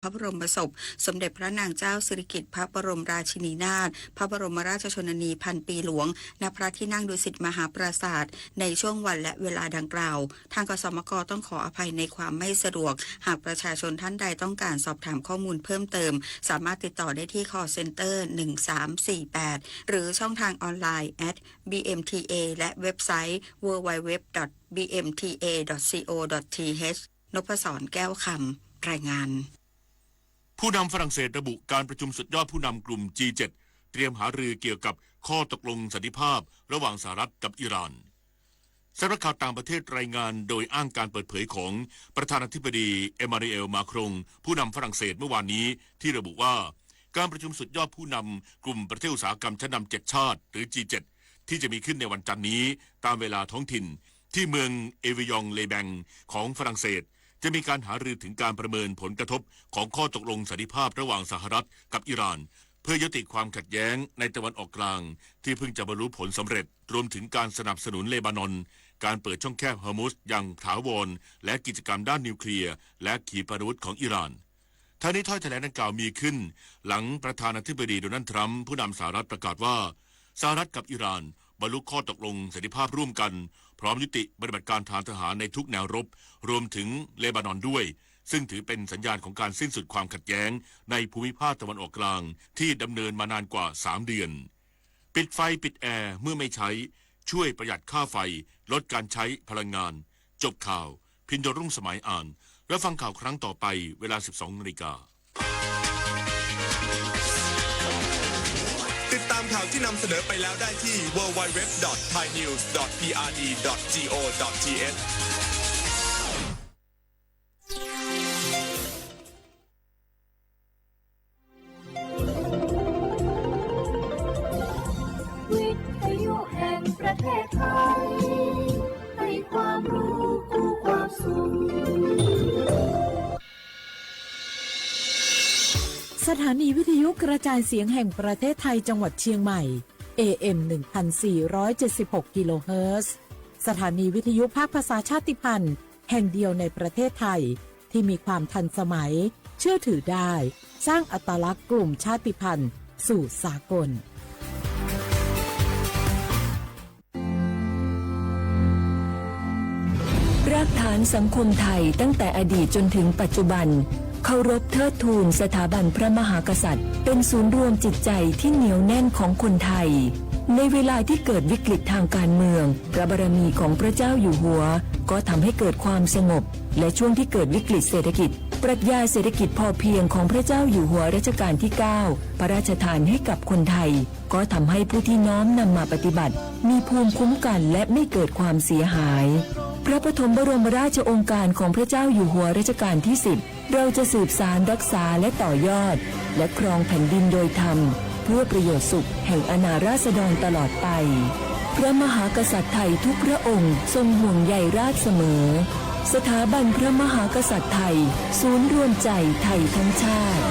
พระบรมศพสมเด็จพระนางเจ้าสิริกิติ์พระบรมราชินีนาถ พระบรมราชชนนีพันปีหลวง ณ พระที่นั่งดุสิตมหาปราสาท ในช่วงวันและเวลาดังกล่าว ทาง ขสมก ต้องขออภัยในความไม่สะดวก หากประชาชนท่านใดต้องการสอบถามข้อมูลเพิ่มเติม สามารถติดต่อได้ที่ call center หนึ่งสามสี่แปด หรือช่องทางออนไลน์ แอท บีเอ็มทีเอ และเว็บไซต์ ดับเบิลยู ดับเบิลยู ดับเบิลยู ดอท บีเอ็มทีเอ ดอท ซี โอ ดอท ที เอช นพศร แก้วคำ รายงาน ผู้นำฝรั่งเศสระบุการประชุมสุดยอดผู้นำกลุ่ม จี เจ็ด เตรียมหารือเกี่ยวกับข้อตกลงสันติภาพระหว่างสหรัฐกับอิหร่าน สำนักข่าวต่างประเทศรายงานโดยอ้างการเปิดเผยของประธานาธิบดีเอมานูเอล มาครง ผู้นำฝรั่งเศสเมื่อวานนี้ ที่ระบุว่า การประชุมสุดยอดผู้นำกลุ่มประเทศอุตสาหกรรมชั้นนำเจ็ดชาติ หรือ จี เจ็ด ที่จะมีขึ้นในวันจันทร์นี้ตามเวลาท้องถิ่น ที่เมืองเอวิยองเลแบงของฝรั่งเศส จะมีการหารือถึงการประเมินผลกระทบของข้อตกลงสันติภาพระหว่างสหรัฐกับอิหร่าน เพื่อยุติความขัดแย้งในตะวันออกกลาง ที่เพิ่งจะบรรลุผลสำเร็จ รวมถึงการสนับสนุนเลบานอน การเปิดช่องแคบฮอร์มุซอย่างถาวร และกิจกรรมด้านนิวเคลียร์และขีปนาวุธของอิหร่าน ทั้งนี้ถ้อยแถลงดังกล่าวมีขึ้น หลังประธานาธิบดีโดนัลด์ทรัมป์ผู้นำสหรัฐประกาศว่า สหรัฐกับอิหร่านบรรลุข้อตกลงสันติภาพร่วมกัน พร้อมยุติปฏิบัติการทางทหารในทุกแนวรบ รวมถึงเลบานอนด้วย ซึ่งถือเป็นสัญญาณของการสิ้นสุดความขัดแย้งในภูมิภาคตะวันออกกลางที่ดำเนินมานานกว่าสามเดือน ปิดไฟปิดแอร์เมื่อไม่ใช้ ช่วยประหยัดค่าไฟ ลดการใช้พลังงาน จบข่าว พินโยรุ่งสมัยอ่าน รับฟังข่าวครั้งต่อไปเวลาสิบสองนาฬิกา ติดตามข่าวที่นำเสนอไปแล้วได้ที่ ดับเบิลยู ดับเบิลยู ดับเบิลยู ดอท ไทยนิวส์ ดอท พีอาร์ดี ดอท จี โอ ดอท ที เอช วิทยุแห่งประเทศไทย ให้ความรู้คู่ความสุข สถานีวิทยุกระจายเสียงแห่งประเทศไทยจังหวัดเชียงใหม่ เอ เอ็ม หนึ่งพันสี่ร้อยเจ็ดสิบหก กิโลเฮิรตซ์ สถานีวิทยุภาคภาษาชาติพันธุ์แห่งเดียวในประเทศไทย ที่มีความทันสมัย เชื่อถือได้ สร้างอัตลักษณ์กลุ่มชาติพันธุ์สู่สากล รากฐานสังคมไทยตั้งแต่อดีตจนถึงปัจจุบัน เคารพเทิดทูนสถาบันพระมหากษัตริย์ เป็นศูนย์รวมจิตใจที่เหนียวแน่นของคนไทย ในเวลาที่เกิดวิกฤตทางการเมือง พระบารมีของพระเจ้าอยู่หัว ก็ทำให้เกิดความสงบ และช่วงที่เกิดวิกฤตเศรษฐกิจ ปรัชญาเศรษฐกิจพอเพียงของพระเจ้าอยู่หัวรัชกาลที่เก้า พระราชทานให้กับคนไทย ก็ทำให้ผู้ที่น้อมนำมาปฏิบัติ มีภูมิคุ้มกันและไม่เกิดความเสียหาย พระปฐมบรมราชโองการของพระเจ้าอยู่หัวรัชกาลที่สิบ เราจะสืบสานรักษาและต่อยอด และครองแผ่นดินโดยธรรม เพื่อประโยชน์สุขแห่งอาณาราษฎรตลอดไป พระมหากษัตริย์ไทยทุกพระองค์ทรงห่วงใยราชเสมอ สถาบันพระมหากษัตริย์ไทย ศูนย์รวมใจไทยทั้งชาติ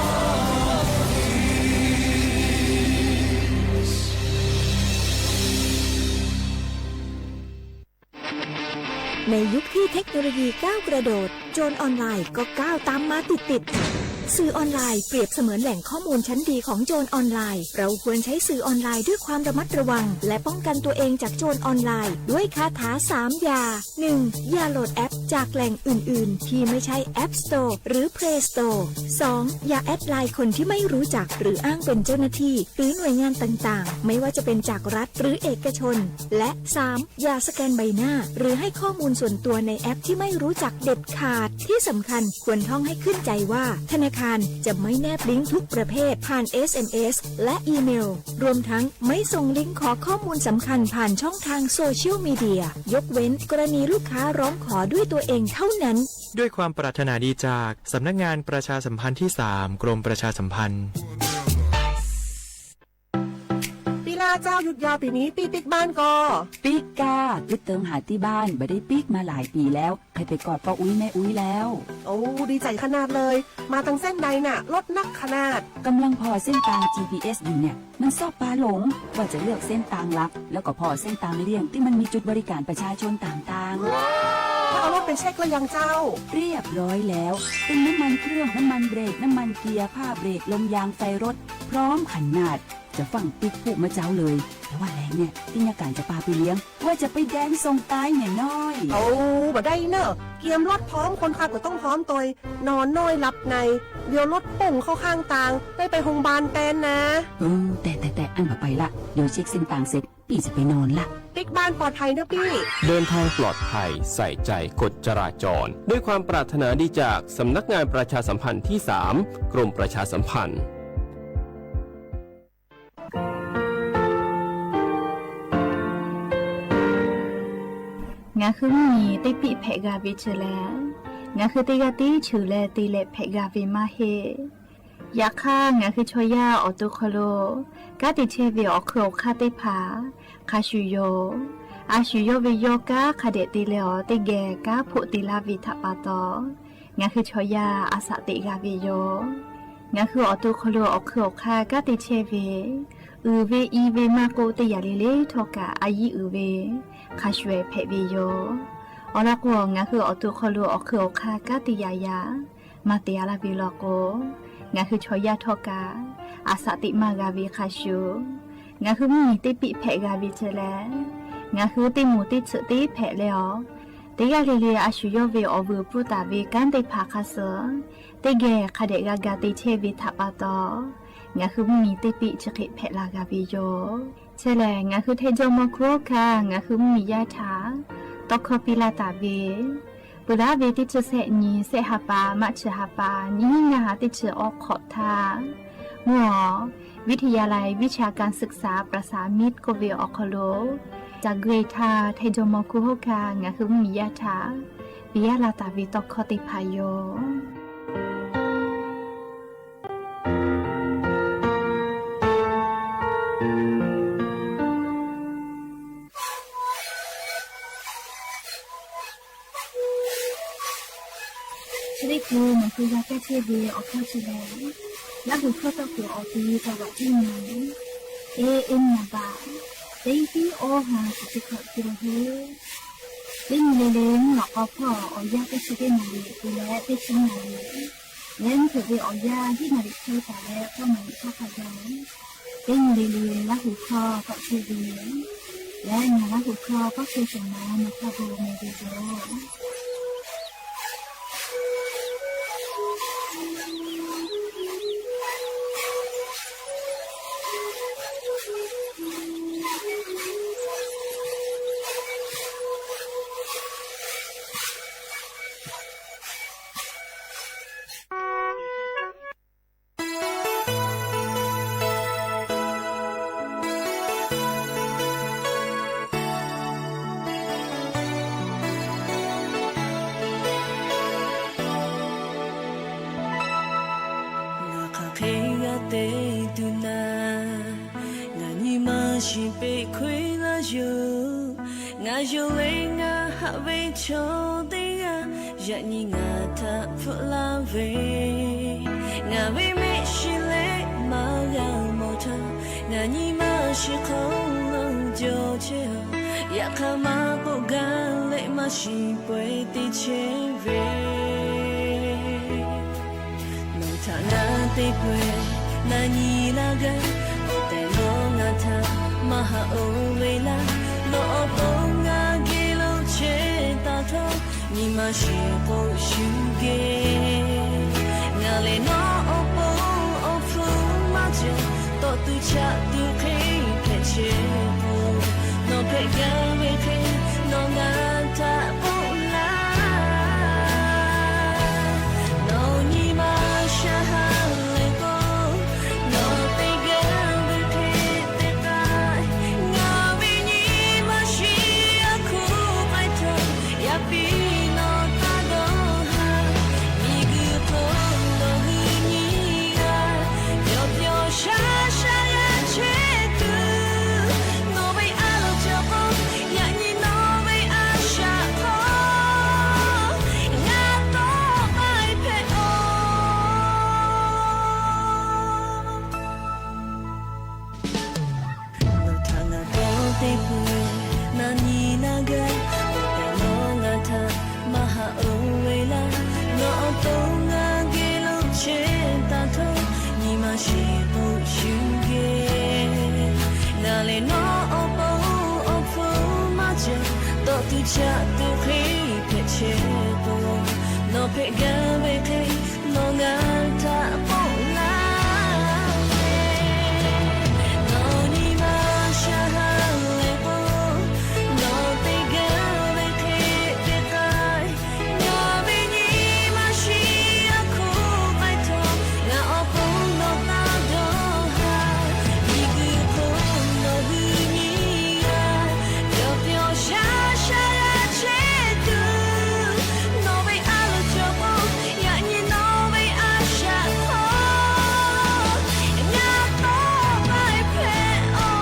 ในยุคที่เทคโนโลยีก้าวกระโดด โจรออนไลน์ก็ก้าวตามมาติดๆ สื่อออนไลน์เปรียบเสมือนแหล่งข้อมูลชั้นดีของโจรออนไลน์ เราควรใช้สื่อออนไลน์ด้วยความระมัดระวัง และป้องกันตัวเองจากโจรออนไลน์ ด้วยคาถาสามอย่า หนึ่ง อย่าโหลดแอปจากแหล่งอื่นๆ ที่ไม่ใช่ App Store หรือ Play Store สอง อย่าแอดไลน์คนที่ไม่รู้จัก หรืออ้างเป็นเจ้าหน้าที่ หรือหน่วยงานต่างๆ ไม่ว่าจะเป็นจากรัฐหรือเอกชน และ สาม อย่าสแกนใบหน้า หรือให้ข้อมูลส่วนตัวในแอปที่ไม่รู้จักเด็ดขาด ที่สำคัญควรท่องให้ขึ้นใจว่า ธนาคารจะไม่แนบลิงก์ทุกประเภทผ่าน เอสเอ็มเอส และอีเมล รวมทั้งไม่ส่งลิงก์ขอข้อมูลสำคัญผ่านช่องทางโซเชียลมีเดีย ยกเว้นกรณีลูกค้าร้องขอด้วยตัวเองเท่านั้น ด้วยความปรารถนาดีจากสำนักงานประชาสัมพันธ์ที่สาม กรมประชาสัมพันธ์ ปีลาเจ้า หยุดยาวปีนี้ ปีปิ๊กบ้านก่อ ปิ๊กก้า กึ๊ดเติงหาตี้บ้าน บ่ได้ปิ๊กมาหลายปี๋แล้ว ใค่ไปกอดป้ออุ๊ยแม่อุ๊ยแล้ว โอ้ ดีใจ๋ขนาดเลย มาตังเส้นใดน่ะ รถนักขนาด ก่ำลังผ่อเส้นตาง จีพีเอส อยู่เนี่ย มันซอกปาหลง ว่าจะเลือกเส้นตางหลัก แล้วก็ผ่อเส้นตางเลี่ยง ตี้มันมีจุดบริการประชาชนต่างๆ แล้วเอารถไปเช็คแล้วยังเจ้า เรียบร้อยแล้ว เป็นน้ำมันเครื่อง น้ำมันเบรก น้ำมันเกียร์ ผ้าเบรก ลมยาง ไฟรถ พร้อมขนาด จะฟั่งปิ๊กผู้มาเจ้าเลย แต่ว่าแรงเนี่ย ที่นักการจะปาไปเลี้ยง ว่าจะไปแดนส่งตายเนี่ยน้อย โอ้ บ่ได้เนอะ เกียมรถพร้อม คนขับก็ต้องพร้อมตวย นอนน้อยหลับใน เดี๋ยวรถปุ่งเข้าข้างตาง ได้ไปโรงพยาบาลแตนนะ เออ แต่ แต่ แต่ อั้นบ่ไปละ เดี๋ยวเช็คเส้นตางเสร็จ ปี้จะไปนอนละ ปิ๊กบ้านปลอดภัยเนอะปี้ เดินทางปลอดภัย ใส่ใจกฎจราจร ด้วยความปรารถนาดีจากสำนักงานประชาสัมพันธ์ที่สาม กรมประชาสัมพันธ์ Ngaˬ hui mvuhˇ miˬ teˇ piˆ hpehꞈ g'a ve chi lehˬ, ngaˬ hui teˇ g'aˇ tiˉ cheuˬ leh te leh hpehꞈ g'a ve maˇ heˆ. Yaꞈ hk'aˇ, ngaˬ hui chaw yaˇ awˬ to hk'aw lo kanˉ te chehˇ ve awˬ hkui awˬ hk'aˇ teˇ hpaˍ hk'a shuˍ yoˬ. A shu yawˇ ve yawˇ kanˉ hk'a dehꞈ te leh awˬ teˇ geh kanˉ hpoˆ te laˇ ve htaꞈ pa taw, ngaˬ hui chaw yaˇ a shaꞈ teꞈ g'a ve yoˬ. Ngaˬ hui awˬ to hk'aw lo awˬ hkui awˬ hk'aˇ kanˉ te chehˇ ve, uiˍ ve i ve maˇ k'oˆ, teˇ yanˇ le le htawˇ kaꞈ a yiˇ uiˍ ve hk'a shuˍ ehˍ hpehꞈ ve yoˬ. Awˬ lawn k'o, ngaˬ hui awˬ to hk'aw lo awˬ hkui awˬ hk'aˇ kanˉ te yaꞈ yaꞈ maˇ te a laˇ ve law k'o, ngaˬ hui chaw yaˇ htawˇ kaꞈ a shaꞈ teꞈ maˇ g'a ve hk'a shuˍ, ngaˬ hui mvuhˇ miˬ teˇ piˆ hpehꞈ g'a ve chi lehˬ, ngaˬ hui teˇ moˍ teˇ tsuhꞈ teˇ hpehꞈ leh awˬ, teˇ g'aˇ le le a shu yawˇ ve awˬ vuiˬ pfuhˇ taˍ ve kanˉ teˇ hpaˍ hk'a suh teˇ geh hk'a dehꞈ g'a ga te chehˇ ve htaꞈ pa taw, ngaˬ hui mvuhˇ miˬ teˇ piˆ chi hk'e hpehꞈ la g'a ve yoˬ. Chi lehˬ, ngaˬ hui Htaiˇ jawˇmawˇ hkunˉ hawˉ hkanˇ ngaˬ hui mvuhˇ miˬ yaˇ htaꞈ tawˇ hkawˇ piˇ laˇ taˍ ve, peuˬ laˇ ve teˇ chi sehˆ nyi, sehˆ ha pa maˇ chi ha pa, nyiˇ hinˉ ngaˇ ha teˇ chi awˬ hk'awꞈ htaˇ, mvuhˇ awˬ วิทยาลัยวิชาการศึกษาประสานมิตร k'oˆ ve awˬ hk'aw lo ca gui htaˇ, Htaiˇ jawˇmawˇ hkunˉ hawˉ hkanˇ ngaˬ hui mvuhˇ miˬ yaˇ htaꞈ piˇ laˇ taˍ ve tawˇ hkawˇ teˇ hpaˍ yoˬ. Chi teˇ hkui nawˬ hui g'a kaˇ chehˇ ve awˬ hkawˇ chi lehˬ, Laˇ huˍ hkawˇ tawˇ kuiˬ awˬ ti taˍ vaꞈ tiˉ nyi, e e nyi baꞈ, teˇ tiˉ awˇ ha shiˍ teˇ hkawꞈ te la hui. Teˇ nyi le le mvuhˇ lawꞈ k'aw hpawˇ awˬ yanˇ teˇ chi teˇ naˍ riˍ te leh teˇ chi naˍ riˍ, leh mvuhˇ hpeuꞈ ve awˬ yanˇ hiˉ naˍ riˍ chehˇ taˍ leh k'awˇ naˍ riˍ hk'aˇ hk'a gaˬ, teˇ nyi le le Laˇ huˍ hkawˇ tawˆ chehˇ ve, leh ngaˬ Laˇ huˍ hkawˇ tawˆ chehˇ shawˍ ma nawˬ hk'a gu meh ve yoˬ. Ngaˬ hk'aˬ hk'e g'a te tuˬ naˍ, ngaˬ nyi ma shiˍ peꞈ hkawehˇ laˇ yoˬ. Ngaˬ yonˍ leh ngaˬ haꞈ ve chaw teˇ g'aˇ, yaꞈ nyi ngaˬ htaꞈ hpfuhˆ laˇ ve, ngaˬ ve mehˆ shiˍ leh maˇ g'a mawˬ htaˇ, ngaˬ nyi ma shiˍ hk'aw lo jawˬ chehˇ a. Yaꞈ hk'aˇ maˇ k'oˆ gaˇ leh maˇ shiˍ pawehˇ te chehˇ ve, nawˬ htaꞈ ngaˬ te pawehˇ na nyi laˇ gaˇ. Awˬ tehˬ nawˬ ngaˬ htaꞈ maˇ haꞈ oˇ ve laˇ. Nawˬ awˬ pon ngaˬ geh lo chehˇ taˍ htawˇ, nyi ma shiˍ k'o shuˍ geh. Ngaˬ lehˬ nawˬ awˬ pon awˬ hpfuhˇ maˇ cawˬ, tawˆ tuˬ chaꞈ tuˬ hk'e hpehꞈ chehˇ k'o, nawˬ hpehꞈ gaˇ ve hk'e nawˬ ngaˬ htaꞈ k'oˆ laˇ. Nawˬ nyi ma shaˍ ha lehˬ k'o, nawˬ te gaˇ ve hk'e te k'ai. Ngaˬ ve nyi ma shiˍ a hkuˇ k'ai htaˇ, yaꞈ piˇ nawˬ taˇ dawˇ haˍ. Miˬguiˬ hk'oˆ lo hui nyi Chi k'o shu geh, ngaˬ lehˬ nawˬ awˬ pon awˬ hpfuhˇ maˇ jaˇ. Tawˆ tuˬ chaꞈ tuˬ hk'e hpehꞈ chehˇ k'o, nawˬ hpehꞈ gaˇ ve hk'e nawˬ ngaˬ htaꞈ k'oˆ laˇ ve. Nawˬ nyi ma sha ha lehˬ k'o, nawˬ te gaˇ ve hk'e te k'ai. Ngaˬ ve nyi ma shi a hkuˇ k'ai htawˇ, ngaˬ awˬ pon nawˬ taˇ dawˇ haˍ. Miˬguiˬ hk'oˆ nawˬ hui nyi a, yawˇ pyawˇ shaˉ shaˉ g'a chehˇ tuˬ, nawˬ ve a loˍ cawˬ k'o, yaꞈ nyi nawˬ ve a shaꞈ hk'aw ngaˬ tawˆ k'ai hpehꞈ-oˬ.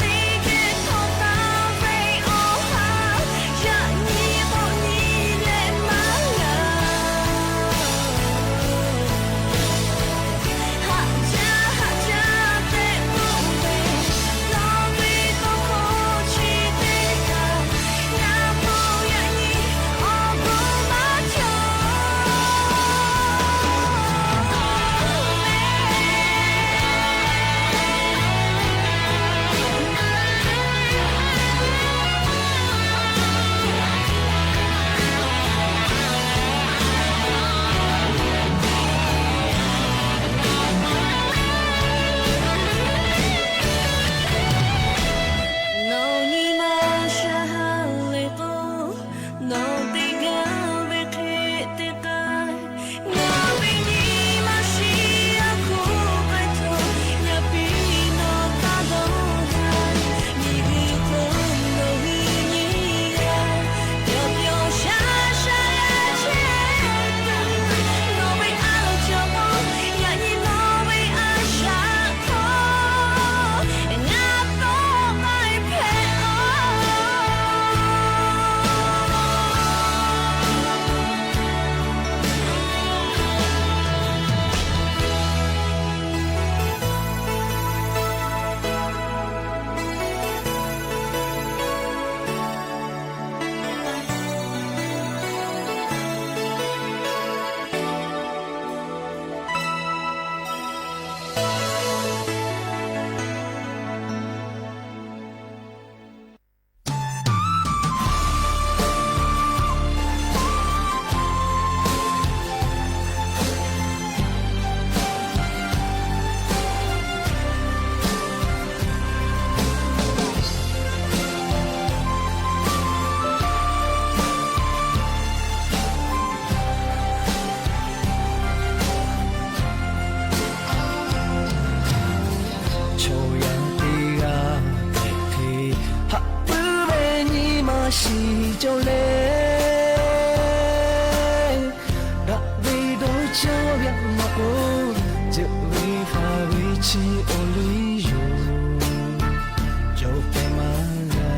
Teˇ geh htawˇ taˍ ve awˬ ha, yaꞈ nyi k'awꞈ nyi leh maˇ g'a. Haꞈ jaˇ haꞈ jaˇ tehꞈ k'oˆ ve, nawˬ ve tawˇ hkawˇ chi teˇ kaꞈ, ngaˬ hk'aw yaꞈ nyi awˬ bon maˇ cawˬ. Nawˬ nyi ma sha ha lehˬ k'o, nawˬ te gaˇ ve hk'e te k'ai. Ngaˬ ve nyi ma shi a hkuˇ k'ai htawˇ, yaꞈ piˇ nawˬ taˇ dawˇ haˍ. Miˬguiˬ hk'oˆ nawˬ hui nyi a, yawˇ pyawˇ shaˉ shaˉ g'a chehˇ tuˬ, nawˬ ve a loˍ cawˬ k'o, yaꞈ nyi nawˬ ve a shaꞈ hk'aw ngaˬ tawˆ k'ai hpehꞈ-oˬ. Chaw yaˇ teˇ g'aˇ hk'e haꞈ puiˉ ve nyi ma shiˍ cawˬ leh, daꞈ ve dawˇ caˇ ve maˇ k'oˆ, ceuˬ ve faˍ ve chi awˬ liˇ yoˬ. Cawˬ pehˍ maˇ g'a.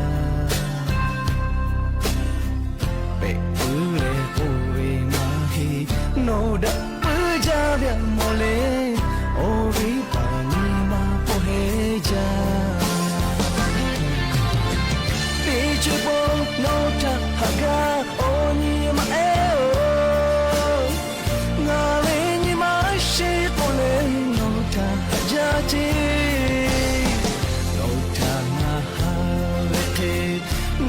Pehꞈ puiˉ leh k'oˆ ve maˇ heˆ, nawˬ daꞈ puiˉ jaˇ ve mawˬ le, awˬ viˉ paˍ nyi ma pawˆ heˆ jaˇ. Teˇ ceuˬ pawˆ nawˬ htaꞈ haꞈ gaˇ, awˬ nyi ma ehˉ-oˬ. Ngaˬ ve nyi ma shiˍ k'oˆ leh nawˬ htaꞈ haꞈ jaˇ ceˇ. Nawˬ htaꞈ ngaˬ haꞈ ve hk'e,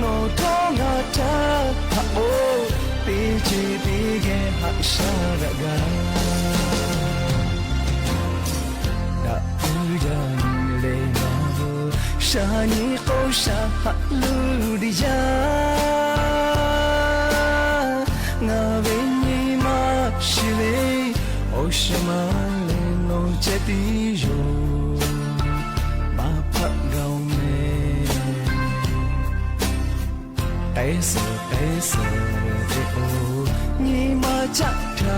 nawˬ htawˇ ngaˬ htaꞈ haꞈ-oˬ. Teˇ ceuˬ teˇ geh haꞈ shaˉ daꞈ gaˇ. Daꞈ puiˉ jaˇ nyi leh maˇ, shaˍ nyi k'o shaˍ haꞈ luˬ diˍ jaˇ. Ngaˬ ve nyi ma shiˍ ve, awˬ shaˍ ma leh nawˬ ceh tiˉ yoˬ. Maˇ hpaˆ gaˬ-oˬ meh. K'ai suhˍ k'ai suhˍ ve k'o, nyi ma caˆ htaꞈ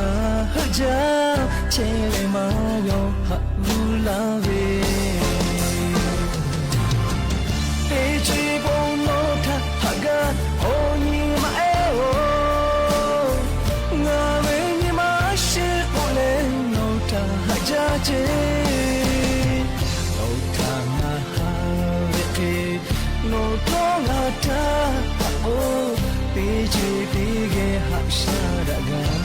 heuˆ jaˇ. Chehˇ leh maˇ g'aw haꞈ g'uˇ laˇ ve, teˇ ceuˬ bon nawˬ htaꞈ haꞈ gaˇ, awˬ nyi ma ehˉ-oˬ. Ngaˬ ve nyi ma shiˍ k'oˆ leh nawˬ htaꞈ haꞈ jaˇ ceˇ. Nawˬ htaꞈ ngaˬ haꞈ ve hk'e, nawˬ htawˇ ngaˬ htaꞈ haꞈ-oˬ. Teˇ ceuˬ teˇ geh haꞈ shaˉ daꞈ gaˇ.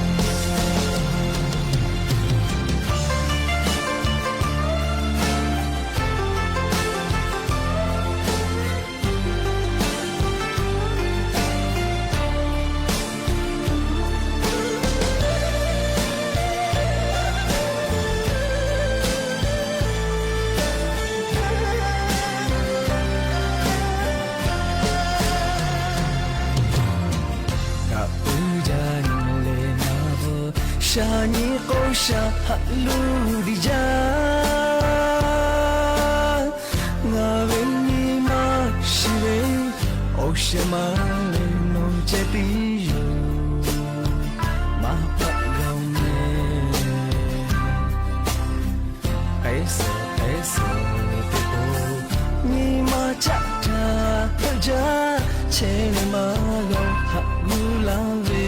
Shaˍ nyi k'o shaˍ haꞈ luˬ diˬ jaˇ. Ngaˬ ve nyi ma shiˍ ve awˬ shehˍ ma le nawˬ ceh tiˉ yoˬ. Maˇ hpaˆ g'a-oˬ meh. K'ai suhˍ k'ai suhˍ teˇ pawˆ, nyi ma caˆ htaˇ heuˆ jaˇ, chehˇ ve maˇ g'a haꞈ g'uˇ laˇ ve.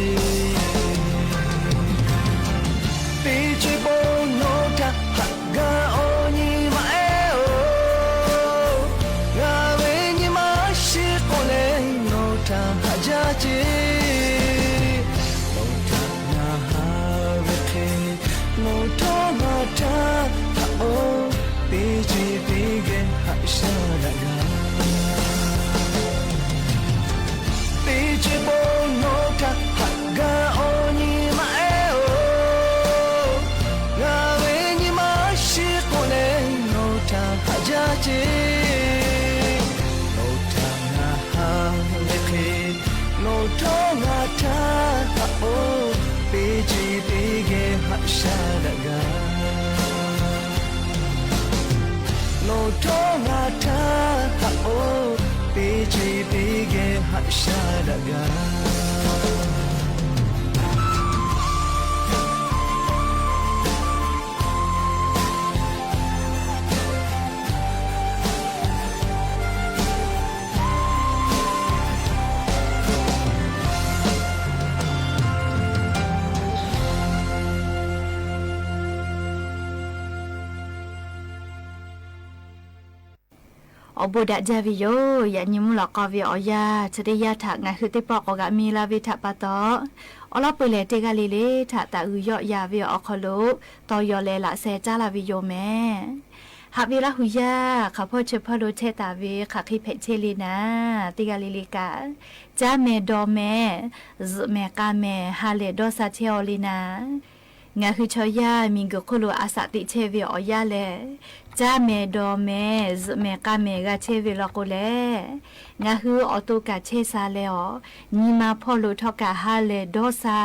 Teˇ co-e pawˆ nawˬ htaꞈ haꞈ g'a-oˬ nyi ma ehˉ-oˬ. Ngaˬ ve nyi ma shiˍ k'o leh nawˬ htaꞈ haꞈ jaˇ ce. Nawˬ htaꞈ ngaˬ haˍ ve hk'e, nawˬ htawˇ ngaˬ htaˇ haꞈ-oˬ, teˇ co-e teˇ geh haꞈ shaˉ daꞈ g'a. Teˇ co-e pawˆ nawˬ htaꞈ haꞈ g'a-oˬ nyi ma ehˉ-oˬ. Ngaˬ ve nyi ma shiˍ k'o leh nawˬ htaꞈ haꞈ jaˇ ce. Nawˬ htaꞈ ngaˬ haˍ ve hk'e, nawˬ htawˇ ngaˬ htaˇ haꞈ-oˬ, teˇ co-e teˇ geh haꞈ shaˉ daꞈ g'a. Nawˬ htawˇ ngaˬ htaˇ haꞈ-oˬ, teˇ co-e teˇ geh haꞈ shaˉ daꞈ g'a. Awˬ bon daꞈ jaˇ ve yoˬ. Yaꞈ nyi mvuhˇ lawꞈ k'aw ve awˬ yanˇ chi teˇ yanˇ htaꞈ ngaˬ hui teˇ pawˆ k'awꞈ g'a mi la ve htaꞈ pa taw, awˬ lawn peuˬ lehˬ teˇ g'aˇ le le htaꞈ taˍ uiˍ yawˆ yan ve awˬ hk'aw lo tawˇ yaw leh laꞈ sheh caˉ laˇ ve yoˬ mehˍ. Haꞈ ve Laˇ hu yaˇ hk'aˬ hpawˇ chi hpawˇ lo chehˇ taˍ ve hk'aˬ hk'e hpehꞈ chehˇ le naˍ, teˇ g'aˇ le le kaꞈ, caˇ mehˍ dawˬ mehˍ, zuhꞈ mehˍ k'a mehˍ ha lehˬ dawˇ sha chehˇ-aw le naˍ. Ngaˬ hui chaw yaˇ miˬguiˬ hk'oˆ lo a shaꞈ teꞈ chehˇ ve awˬ yanˇ lehˬ, caˇ mehˍ dawˬ mehˍ zuhꞈ mehˍ k'a mehˍ g'a chehˇ ve law k'o lehˬ, ngaˬ hui awˬ to kaꞈ chehˇ sha leh-awˬ, nyi ma hpawˇ lo htawˇ kaꞈ ha lehˬ dawˇ sha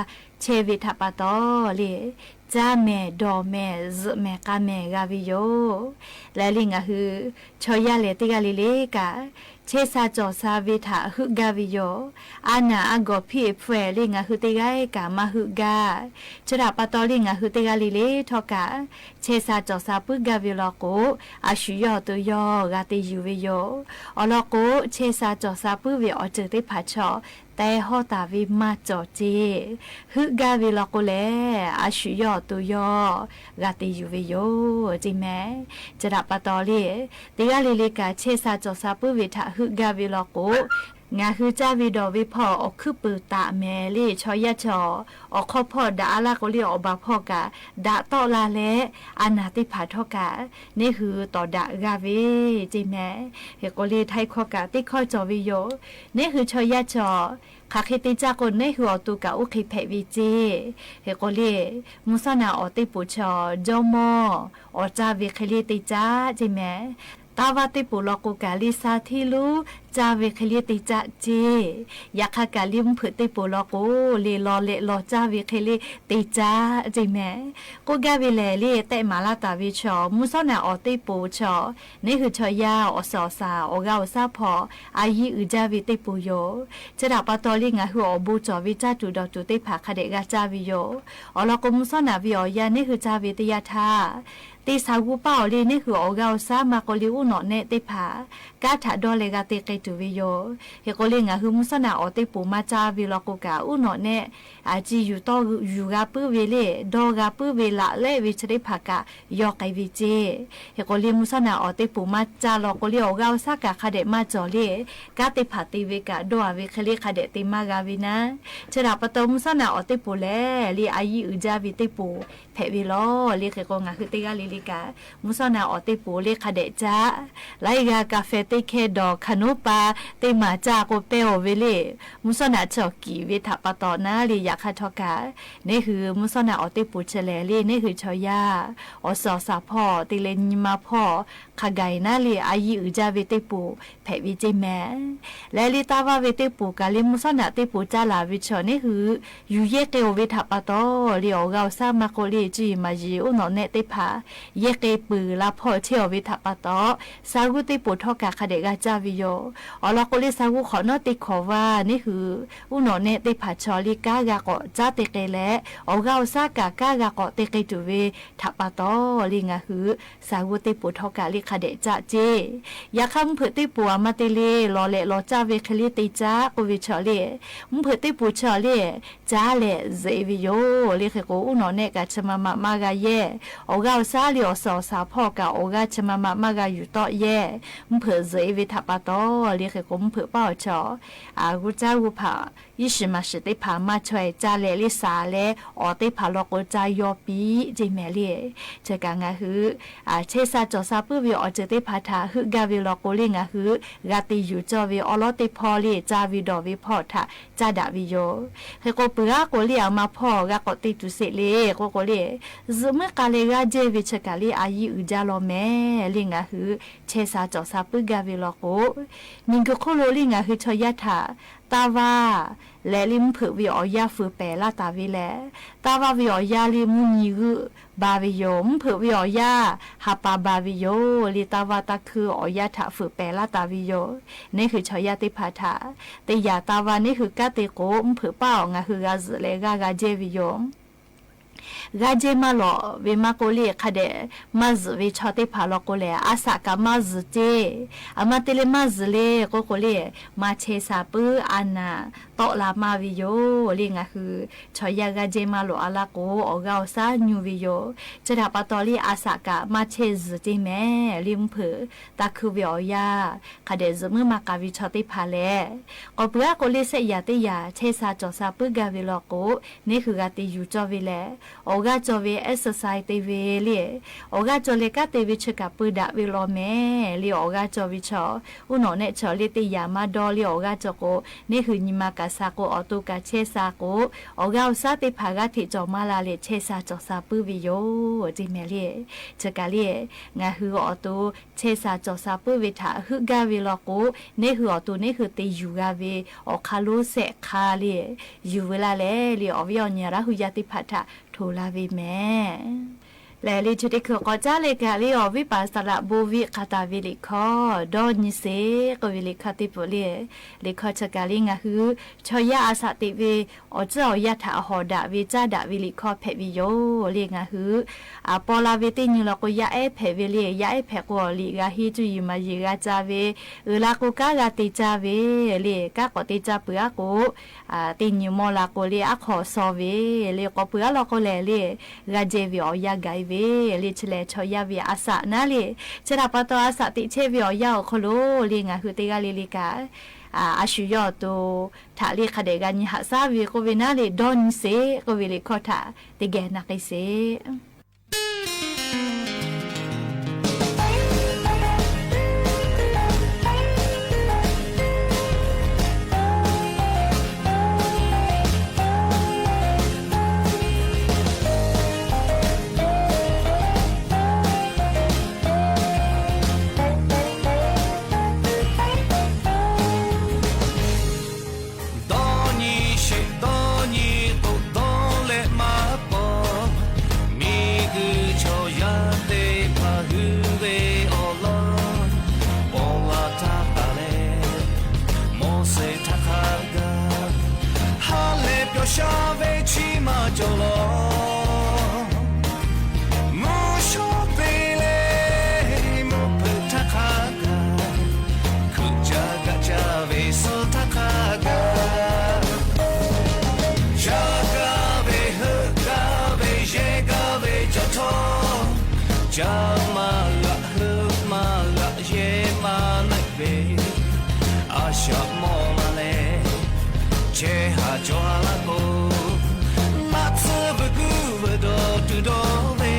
chehˇ ve htaꞈ pa taw le, caˇ mehˍ dawˬ mehˍ zuhꞈ mehˍ k'a mehˍ g'a ve yoˬ. Leh le ngaˬ hui chaw yaˇ lehˬ teˇ g'aˇ le le kaꞈ, chehˇ sha cawˬ sha ve htaꞈ heuˆ gaˇ ve yoˬ. A naˬ a gawˬ hpiˇ-e hpfuhˇ-e le ngaˬ hui teˇ g'aˇ kaꞈ maˇ heuˆ gaˇ. Chi htaꞈ pa taw le ngaˬ hui teˇ g'aˇ le le htawˇ kaꞈ, chehˇ sha cawˬ sha puiˉ gaˇ ve law k'o, a shu yawˇ awˬ to yawˇ g'a te yuˬ ve yoˬ. Awˬ lawn k'o, chehˇ sha cawˬ sha puiˉ ve awˬ ceuˬ teˇ hpaˍ chaw teh hawˇ taˍ ve maˇ cawˬ ce. Heuˆ gaˇ ve law k'o lehˬ, a shu yawˇ awˬ to yawˇ g'a te yuˬ ve yoˬ ce mehˍ. Chi htaꞈ pa taw le, teˇ g'aˇ le le kaꞈ chehˇ sha cawˬ sha puiˉ ve htaꞈ heuˆ gaˇ ve law k'o, ngaˬ hui caˇ ve dawˬ ve hpawˇ awˬ hkuiˉ puiˍ taˍ mehˍ le chaw yaˇ chaw, awˬ hk'aw hpawˇ daꞈ-a laˇ k'o le awˬ baˬ hpawˇ kaꞈ daꞈ tawˆ la leh, a naˬ teˇ hpaˍ htawˇ kaꞈ neˇ hui tawˍ daꞈ g'a ve ce mehˍ. Hk'e k'o le htaiˍ hkawˇ kaꞈ teˇ hkawˇ cawˬ ve yoˬ. Neˇ hui chaw yaˇ chaw hk'aˬ hk'e te caˇ k'o neˇ hui awˬ to kaꞈ oˇ hk'e hpehꞈ ve ce. Hk'e k'o le, mvuhˇ shawˉ naꞈ awˬ teˇ poˍ chaw jawˇmawˇ awˬ caˇ ve hk'e le te caˇ ce mehˍ. Taˇ vaˇ teˇ poˍ law k'o kaꞈ le sha hteˇ lonˉ caˇ ve hk'e le te caˇ ce. Yaꞈ hk'aˇ kaꞈ le mvuhˇ hpeuꞈ teˇ poˍ law k'o le law leh law caˇ ve hk'e le te caˇ ce mehˍ. K'oˆ gaˇ ve lehˬ le tehˆ maˍ laˇ taˍ ve chaw mvuhˇ shawˉ naꞈ awˬ teˇ poˍ chaw, neˇ hui chaw yaˇ awˬ suhˍ awˬ shaˍ awˬ g'aˇ awˬ shaˉ hpawˇ a yiˇ uiˍ jaˇ ve teˇ poˍ yoˬ. Chi htaꞈ pa taw le ngaˬ hui awˬ bon cawˬ ve caˇ tuˬ dawˬ tuˬ teˇ hpaˍ hk'a dehꞈ g'a caˇ ve yoˬ. Awˬ lawn k'o mvuhˇ shawˉ naꞈ ve awˬ yanˇ neˇ hui caˇ ve teˇ yanˇ htaˇ, teˇ sha g'uˇ paˇ-oˬ le neˇ hui awˬ g'aˇ awˬ shaˉ maˇ k'o le uˉ nawꞈ nehˆ teˇ hpaˍ kanˉ htaꞈ dawˇ leh g'a te k'ai tuˬ ve yoˬ. Hk'e k'o le ngaˬ hui mvuhˇ shawˉ naꞈ awˬ teˇ poˍ maˇ caˇ ve law k'o kaꞈ uˉ nawꞈ nehˆ a ciˉ yuˬ tawˇ yuˬ g'a puiˉ ve le dawˇ g'a puiˉ ve laꞈ lehˆ ve chi teˇ hpaˍ kaꞈ yaw k'ai ve ce. Hk'e k'o le mvuhˇ shawˉ naꞈ awˬ teˇ poˍ maˇ caˇ law k'o le awˬ g'aˇ awˬ shaˉ kaꞈ hk'a dehꞈ maˇ cawˬ le, kanˉ teˇ hpaˍ te ve kaꞈ dawˇ-a ve hk'e le hk'a dehꞈ te maˇ g'a ve naˉ. Chi htaꞈ pa taw mvuhˇ shawˉ naꞈ awˬ teˇ poˍ lehˬ le a yiˇ uiˍ jaˇ ve teˇ poˍ hpehꞈ ve law le. Hk'e k'o ngaˬ hui teˇ g'aˇ le le kaꞈ, mvuhˇ shawˉ naꞈ awˬ teˇ poˍ le hk'a dehꞈ caˇ. Laiˉ g'aˇ kaꞈ fehˬ teˇ hkeh dawˬ hkaˍ noˉ pa teˇ maˬ caˇ k'o pehˇ-oˬ ve le. Mvuhˇ shawˉ naꞈ chi awˬ kiˍ ve htaꞈ pa taw naˉ le yaꞈ hk'aˇ htawˇ kaꞈ, neˇ hui mvuhˇ shawˉ naꞈ awˬ teˇ poˍ chi lehˬ le neˇ hui chaw yaˇ awˬ suhˍ awˬ shaˍ hpawˇ te leh nyi ma hpawˇ hk'a gaˬ naˉ le a yiˇ uiˍ jaˇ ve teˇ poˍ hpehꞈ ve ceˇ mehˍ. Leh le taˇ vaˇ ve teˇ poˍ kaꞈ le mvuhˇ shawˉ naꞈ teˇ poˍ caˇ laˬ ve chaw neˇ hui yuˬ yehˇ k'ai-oˬ ve htaꞈ pa taw le awˬ g'aˇ awˬ shaˉ maˇ k'oˆ le cuˇ yiˍ maˍ yiˍ uˉ nawꞈ nehˆ teˇ hpaˍ yehˇ k'ai peuˬ la hpawˇ chehˇ-oˬ ve htaꞈ pa taw, sa g'uˇ teˇ poˍ htawˇ kaꞈ hk'a dehꞈ g'a caˇ ve yoˬ. Awˬ lawn k'o le sa g'uˇ hk'awꞈ nawˉ teˇ hkawꞈ vaˇ neˇ hui uˉ nawꞈ nehˆ teˇ hpaˍ chaw le kanˉ g'a k'awꞈ caˉ te k'ai leh, awˬ g'aˇ awˬ shaˉ kaꞈ kanˉ g'a k'awꞈ te k'ai tuˬ ve htaꞈ pa taw le ngaˬ hui sa g'uˇ teˇ poˍ htawˇ kaꞈ le hk'a dehꞈ caˇ ceˇ. Yaꞈ hk'aˇ mvuhˇ hpeuꞈ teˇ poˍ aˬ ma te le lawˬ lehꞈ lawˬ caˇ ve hk'e le te caˇ k'oˆ ve chaw le, mvuhˇ hpeuꞈ teˇ poˍ chaw le caˇ leh zuhꞈ-e ve yoˬ. Le hk'e k'o uˉ nawꞈ nehˆ kaꞈ chi ma ma maˇ g'a yehˇ. Awˬ g'aˇ awˬ shaˉ le awˬ suhˍ awˬ shaˍ hpawˇ kaꞈ awˬ g'aˇ chi ma ma maˇ g'a yuˬ tawˆ yehˇ. Mvuhˇ hpeuꞈ zuhꞈ-e ve htaꞈ pa taw le hk'e k'o mvuhˇ hpeuꞈ paˇ awˬ chaw g'uˇ caˇ g'uˇ hpaꞈ iˉ shiˍ maˍ shiˍ teˇ hpaˍ maˇ chaweh caˇ leh le shaˍ leh awˬ teˇ hpaˍ law k'o caˇ yaw piˇ ceˇ mehˍ le. Chi kaꞈ ngaˬ hui chehˇ sha cawˬ sha puiˉ ve awˬ ceuˬ teˇ hpaˍ htaꞈ heuˆ gaˇ ve law k'o le ngaˬ hui g'a te yuˬ cawˇ ve awˉ lawˉ teˇ hpawˇ le caˇ ve dawˬ ve hpawˇ htaꞈ caˇ daꞈ ve yoˬ. Hk'e k'o peuˬ aˉ k'o le aˬ ma hpawˇ g'a k'awꞈ te tuˬ sheˍ le k'oˆ k'o le, zuhꞈ muiˉ k'a leh g'aˇ jehˇ ve chi kaꞈ le a yiˇ uiˍ jaˇ law mehˍ le ngaˬ hui chehˇ sha cawˬ sha puiˉ gaˇ ve law k'o, miˬguiˬ hk'oˆ lo le ngaˬ hui chaw yaˇ htaꞈ taˇ vaˇ leh le mvuhˇ hpeuꞈ ve awˬ yaˇ fuiˍ pehˍ laˇ taˍ ve lehˬ, taˇ vaˇ ve awˬ yaˇ le mvuhˇ nyi g'euˆ ba ve yoˬ. Mvuhˇ hpeuꞈ ve awˬ yaˇ ha pa ba ve yoˬ. Le taˇ vaˇ taˇ hkuiˇ awˬ yaˇ htaꞈ fuiˍ pehˍ laˇ taˍ ve yoˬ. Neˇ hui chaw yaˇ teˇ hpaˍ htaꞈ teˇ yaꞈ taˇ vaˇ neˇ hui kanˉ te k'o mvuhˇ hpeuꞈ paˇ awˬ ngaˬ hui g'a zuhꞈ leh g'aˇ g'a jehˇ ve yoˬ. G'aˇ jehˇ maˇ lawꞈ ve maˇ k'oˆ le hk'a dehꞈ maˇ zuhꞈ ve chaw teˇ hpaˍ law k'o lehˬ a shaꞈ kaꞈ maˇ zuhꞈ ceˇ. Aˬ ma te le maˇ zuhꞈ le k'oˆ k'o le, maˇ chehˇ sha puiˉ a naˍ tawˆ la maˇ ve yoˬ. Le ngaˬ hui chaw yaˇ g'aˇ jehˇ maˇ lawꞈ a laˇ k'o awˬ g'aˇ awˬ shaˉ nyu ve yoˬ. Chi htaꞈ pa taw le a shaꞈ kaꞈ maˇ chehˇ zuhꞈ ceˇ mehˍ le mvuhˇ hpeuꞈ taˇ hkuiˇ ve awˬ yaˇ hk'a dehꞈ zuhꞈ muiˉ maˇ k'a ve chaw teˇ hpaˍ lehˬ, k'awꞈ peuˬ aˉ k'o le shehˆ yaꞈ teˇ yaꞈ chehˇ sha cawˬ sha puiˉ gaˇ ve law k'o, neˇ hui g'a te yuˬ cawˇ ve lehˬ, awˬ g'aˇ cawˬ ve exercise te ve le, awˬ g'aˇ cawˬ leh kanˉ te ve chi kaꞈ peu daꞈ ve law mehˍ le awˬ g'aˇ cawˬ ve chaw, uˉ nawꞈ nehˆ chaw le teˇ yaꞈ maˇ dawˇ le awˬ g'aˇ cawˬ k'o, neˇ hui nyi ma kaꞈ sha k'o awˬ to kaꞈ chehˇ sha k'o, awˬ g'aˇ awˬ shaˉ teˇ hpaˍ g'aˇ hteꞈ cawˬ maˇ la leh chehˇ sha cawˬ sha puiˉ ve yoˬ ceˇ mehˍ le. Chi kaꞈ le ngaˬ hui awˬ to chehˇ sha cawˬ sha puiˉ ve htaꞈ heuˆ gaˇ ve law k'o, neˇ hui awˬ to neˇ hui te yuˬ g'a ve awˬ hk'aˇ lonˉ shehˆ hk'aˇ le yuˬ ve laˇ leh le awˬ viˉ awˬ nyi Laˇ hu yaˇ teˇ hpaˍ htaꞈ hto laˇ ve mehˍ. Lehˬ le chi teˇ hkui k'awꞈ caˉ leh kaꞈ le awˬ viˉ paˍ saˍ laꞈ bon viˆ hk'a taˍ ve liꞈ hkawˇ dawˇ nyi sheˍ k'oˆ ve liꞈ hkawˇ teˇ peuˬ le. Liꞈ hkawˇ chi kaꞈ le ngaˬ hui chaw yaˇ a shaꞈ teꞈ ve awˬ tcuhˉ awˬ yanˇ htaꞈ hawˍ daꞈ ve caˇ daꞈ ve liꞈ hkawˇ hpehꞈ ve yoˬ le. Ngaˬ hui paw la ve teˇ nyi law k'o yaˇ ehˉ hpehꞈ ve le. Yaˇ ehˉ hpehꞈ k'o awˬ liꞈ g'a henˇ cuˇ yiˍ maˍ yiˍ g'a ca ve, uiˍ la k'o kanˉ g'a te caˇ ve le. Kanˉ k'awꞈ te caˇ peuˬ aˉ k'o, teˇ nyi mawˇ la k'o le aˉ hk'aw shaw ve le. K'awꞈ peuˬ aˉ law k'o lehˬ le, g'a jehˇ ve awˬ yanˇ gaˬ e ve le. Chi lehˬ chaw yaˇ ve a shaꞈ naˉ le, chi htaꞈ pa taw a shaꞈ teꞈ chehˇ ve awˬ yanˇ awˬ hk'aw lo le ngaˬ hui teˇ g'aˇ le le kaꞈ a shu yawˇ awˬ to htaꞈ le hk'a dehꞈ g'a nyi haꞈ shaˉ ve k'oˆ ve naˉ le dawˇ nyi sheˍ k'oˆ ve liꞈ hkawˇ htaꞈ teˇ geh na k'ai sheˍ. Dawˇ nyi sheˍ dawˇ nyi k'o dawˇ leh maˇ paw. Miˬguiˬ chaw yaˇ teˇ hpaˍ hui ve awˬ lawn paw la htaˇ taˍ leh, Moˉseˍ htaꞈ hk'a gaˬ ha lehˬ pyawˬ sha ve chi maˇ cawˬ law. Mvuhˇ shawˉ te leh mvuhˇ hpeuꞈ htaˇ hk'a gaˬ, hkui caˇ gaˇ caˇ ve suh htaˇ hk'a gaˬ, caˇ gaˇ ve heuˆ gaˇ ve yehˇ gaˇ ve cawˬ htawˇ, caˇ maˇ g'aꞈ heuˆ maˇ g'aꞈ yehˇ maˇ neˆ ve a shaꞈ mawˬ la leh, chehˇ haˍ cawˬ laˇ k'o, naˆ tsuhˇ vuiˬ guˇ vuiˬ dawˬ tuˬ dawˇ ve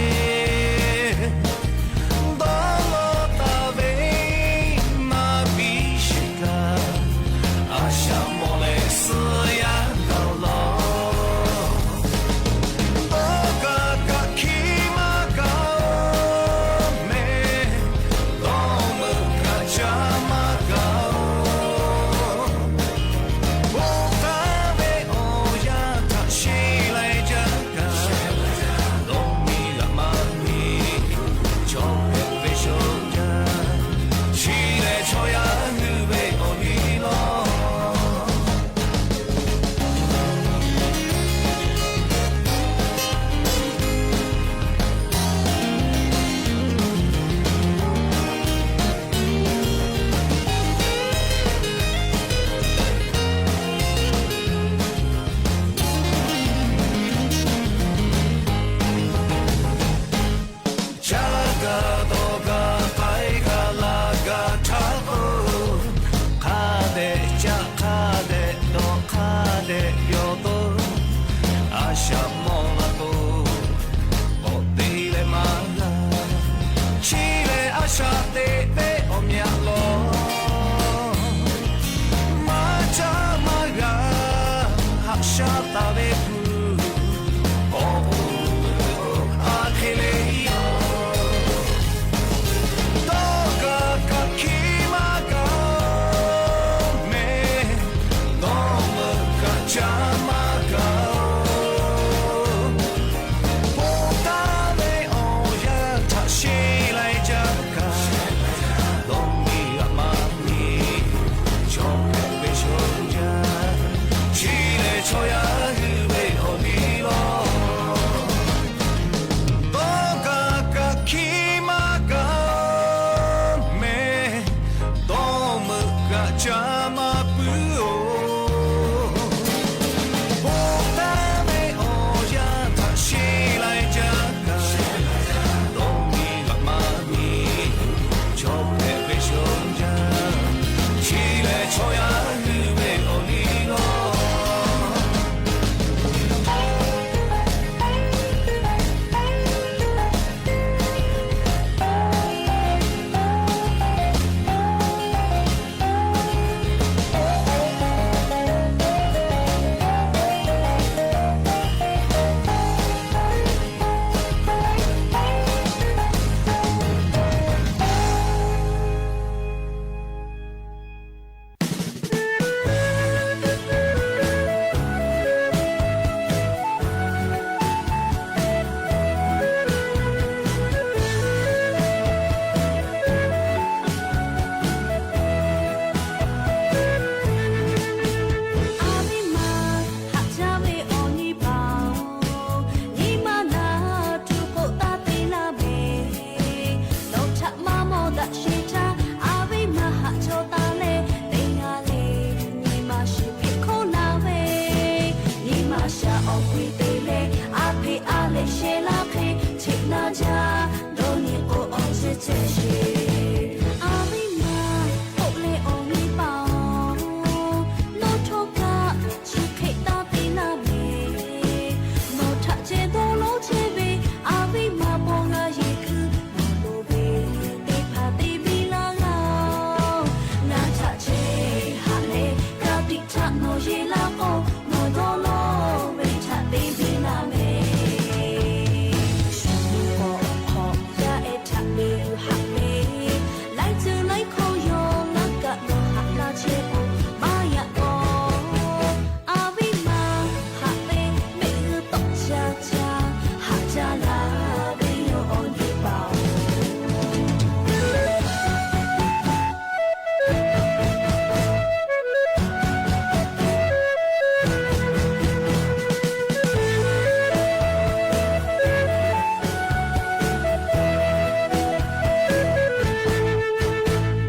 Sheh laˇ hk'e cheꞈ na jaˇ, dawˇ nyi k'o awˬ ceh ceh sheˍ. A viˉ maˬ k'oˆ leh awˬ nyi paˍ-oˬ, nawˬ htawˇ kaꞈ chi hk'e taˇ te laˇ ve, nawˬ htaꞈ ceh dawˇ lonˉ chehˇ ve, a viˉ maˬ paw g'a yeˬ kuiˬ nawˬ loˍ ve teˇ hpaˍ te biˇ laˇ g'a-oˬ. Ngaˬ htaꞈ ceh haꞈ leh, ka tiꞈ htaꞈ nawˬ yeˬ laˇ k'o, nawˬ dawˇ lonˉ ve htaꞈ te biˇ laˇ mehˍ. Shu k'awꞈ hk'awꞈ yaˇ ehˉ htaꞈ te yuˬ haꞈ ve, laiˉ ceuˬ laiˉ hkawˇ yawˇ laˇ kaꞈ nawˬ haꞈ laˇ chehˇ k'o, maˇ yaꞈ k'aw. A viˉ maˬ haꞈ ve mehˆ g'uˇ tawˆ caˇ caˇ, haꞈ jaˇ laˇ ve yoˬ awˬ nyi paˍ-oˬ.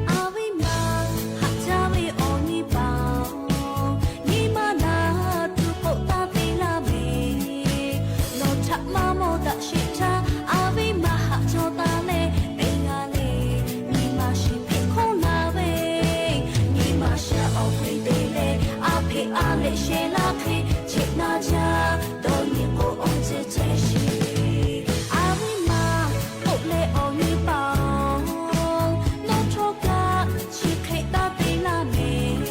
A viˉ maˬ haꞈ jaˇ ve awˬ nyi paˍ-oˬ, nyi ma naˍ tuˬ k'oˆ taˇ te laˇ ve, nawˬ htaꞈ maˇ mawˬ daꞈ sheˍ htaˇ, a viˉ maˬ haꞈ jaw taˍ leh te g'a le. Nyi ma shiˍ hpeꞈ hk'oˆ la ve, nyi ma shaˍ awˬ hk'e te leh, a hpeꞈ a lehꞈ sheh laˇ hk'e cheꞈ na jaˇ, dawˇ nyi k'o awˬ ceh ceh sheˍ. A viˉ maˬ k'oˆ leh awˬ nyi paˍ-oˬ, nawˬ htawˇ kaꞈ chi hk'e taˇ te laˇ mehˍ.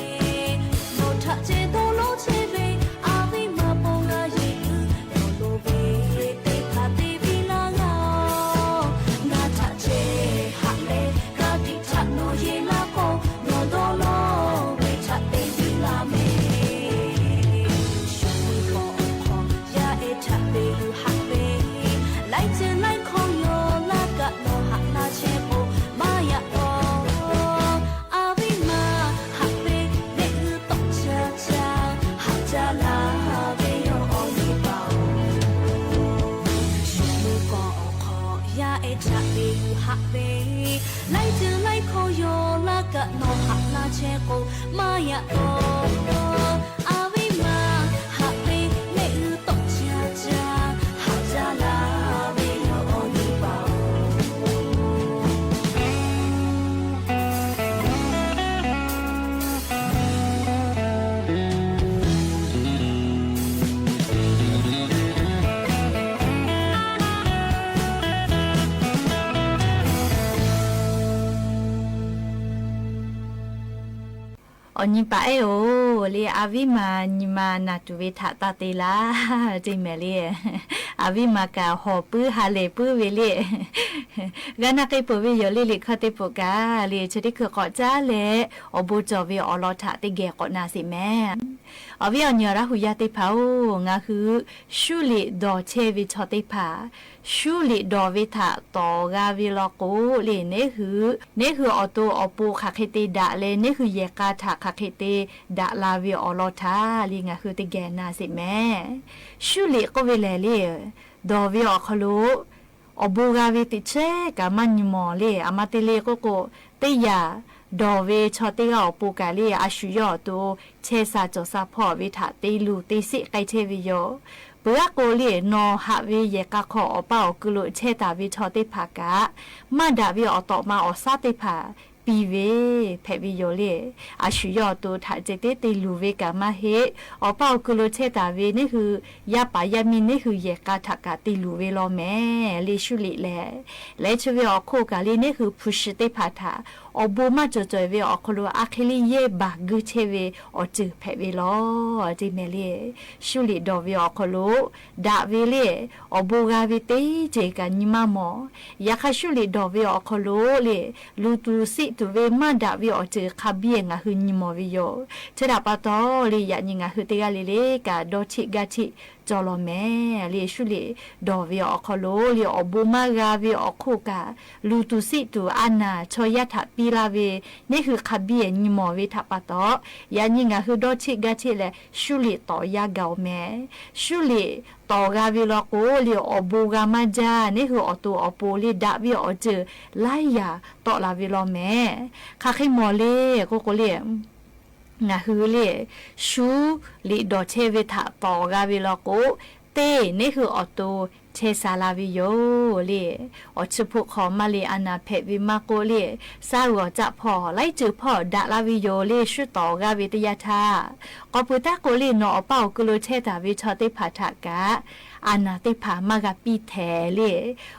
Nawˬ htaꞈ ceh dawˇ lonˉ chehˇ ve, a viˉ maˬ paw g'a yeˬ kuiˬ nawˬ loˍ ve teˇ hpaˍ te biˇ laˇ g'a-oˬ. Ngaˬ htaꞈ ceh haꞈ leh, ka tiꞈ htaꞈ nawˬ yeˬ laˇ k'o, nawˬ dawˇ lonˉ ve htaꞈ te biˇ laˇ mehˍ. Shu k'awꞈ hk'awꞈ yaˇ ehˉ htaꞈ te yuˬ haꞈ ve, laiˉ ceuˬ laiˉ hkawˇ yawˇ laˇ kaꞈ nawˬ haꞈ laˇ chehˇ k'o, maˇ yaꞈ k'aw. A viˉ maˬ haꞈ ve mehˆ g'uˇ tawˆ caˇ caˇ, haꞈ jaˇ laˇ ve yoˬ awˬ nyi paˍ-oˬ. Shu k'awꞈ hk'awꞈ yaˇ ehˉ htaꞈ te yuˬ haꞈ ve, laiˉ ceuˬ laiˉ hkawˇ yawˇ laˇ kaꞈ nawˬ haꞈ laˇ chehˇ k'o, maˇ yaꞈ k'aw. A viˉ maˬ haꞈ ve mehˆ g'uˇ tawˆ caˇ caˇ, haꞈ jaˇ laˇ ve yoˬ awˬ nyi paˍ-oˬ. Awˬ nyi paˍ ehˉ-oˬ, le a viˉ maˬ nyi ma naˍ tuˬ ve htaꞈ taˇ te laˇ te mehˍ le. A viˉ maˬ kaꞈ hawˬ puiˉ ha lehˬ puiˉ ve le. G'a na k'ai peuˬ ve yoˬ le. Liꞈ hkawˇ teˇ peuˬ kaꞈ le chi teˇ hkui k'awꞈ caˉ leh awˬ bon cawˬ ve awˬ lawn htaꞈ teˇ geh k'awꞈ na sheˍ mehˍ. Awˬ viˉ awˬ nyi awˬ Laˇ hu yaˇ teˇ hpaˍ-oˬ, ngaˬ hui Shuˇ liꞈ dawˬ chehˇ ve chaw teˇ hpaˍ, Shuˇ liꞈ dawˬ ve htaꞈ tawˍ g'a ve law k'o le, neˇ hui, neˇ hui awˬ to awˬ pon hk'aˬ hk'e te daꞈ leh, neˇ hui yehˬ k'a htaꞈ hk'aˬ hk'e te daꞈ la ve awˬ lawn htaꞈ le ngaˬ hui teˇ geh na sheˍ mehˍ. Shuˇ liꞈ k'oˆ ve lehˬ le, dawˬ ve awˬ hk'aw lo awˬ bon g'a ve teꞈ chehˇ kaꞈ maˇ nyi mawˬ le. Aˬ ma te le k'oˆ k'o, teˇ yanˇ dawˬ ve chaw teˇ g'aˇ awˬ pon kaꞈ le, a shu yawˇ awˬ to chehˇ sha cawˬ sha hpawˇ ve htaꞈ te luˬ te sheˆ k'ai chehˇ ve yoˬ. Peuˬ aˉ k'o le, nawˬ haꞈ ve yehˬ k'a hk'aw awˬ paˇ awˬ ku lo chehˇ taˍ ve chaw teˇ hpaˍ kaꞈ, maˇ daꞈ ve awˬ tawꞈ ma awˬ saˉ teˇ hpaˍ piˇ ve hpehꞈ ve yoˬ le. A shu yawˇ awˬ to htaꞈ ceh tiˉ te luˬ ve kaꞈ maˇ heˆ. Awˬ paˇ awˬ ku lo chehˇ taˍ ve neˇ hui yaˇ paˍ yaˇ miˇ neˇ hui yehˬ k'a htaꞈ kaꞈ te luˬ ve law mehˍ le. Shuˇ liꞈ lehˬ, leh chi ve awˬ hk'oˆ kaꞈ le neˇ hui hpu shi teˇ hpaˍ htaꞈ awˬ bon maˇ cawˬ cawˬ ve awˬ hk'aw lo a hk'e le yehˇ baˬ guiˇ chehˇ ve awˬ ceuˬ hpehꞈ ve law te mehˍ le. Shuˇ liꞈ dawˬ ve awˬ hk'aw lo daꞈ ve le, awˬ bon g'a ve teˇ ceuˬ kaꞈ nyi maˇ mawˬ. Yaꞈ hk'aˇ shuˇ liꞈ dawˬ ve awˬ hk'aw lo le, luˬ tuˬ siˆ tuˬ ve maˇ daꞈ ve awˬ ceuˬ hk'a biˇ ngaˬ hui nyi mawˬ ve yoˬ. Chi htaꞈ pa taw le, yaꞈ nyi ngaˬ hui teˇ g'aˇ le le kaꞈ dawˇ cheˆ gaˇ cheˆ cawˬ law mehˍ le. Shuˇ liꞈ dawˬ ve awˬ hk'aw lo le, awˬ bon maˇ g'a ve awˬ hk'oˆ kaꞈ, luˬ tuˬ siˆ tuˬ a naˍ chaw yaˇ htaꞈ piˇ laˇ ve neˇ hui hk'a biˇ nyi mawˬ ve htaꞈ pa taw, yaꞈ nyi ngaˬ hui dawˇ cheˆ gaˇ cheˆ leh shuˇ liꞈ tawˍ yaˇ gaˬ-oˬ mehˍ. Shuˇ liꞈ tawˍ g'a ve law k'o le, awˬ bon g'a maˇ jaˇ. Neˇ hui awˬ to awˬ pon le daꞈ ve awˬ ceuˬ laiˉ yaꞈ tawˆ la ve law mehˍ. Hk'aˬ hk'e mawˬ le k'oˆ k'o le, ngaˬ hui le shuˇ liꞈ dawˬ chehˇ ve htaꞈ tawˍ g'a ve law k'o, teˇ neˇ hui awˬ to chehˇ sha la ve yoˬ le. Awˬ chi hpoˆ hk'aw maˇ le a naˍ hpehꞈ ve maˇ k'oˆ le, saˇ uiˍ awˬ caˆ hpawˇ laiˉ ceuˬ hpawˇ daꞈ la ve yoˬ le. Shu tawˍ g'a ve teˇ yanˇ htaˇ, k'aw pui taˇ k'oˆ le, nawˬ awˬ paˇ awˬ kuiˬ lo chehˇ taˍ ve chaw teˇ hpaˍ htaꞈ kaꞈ a naˍ teˇ hpaˍ maˇ g'a piˇ htehˍ le.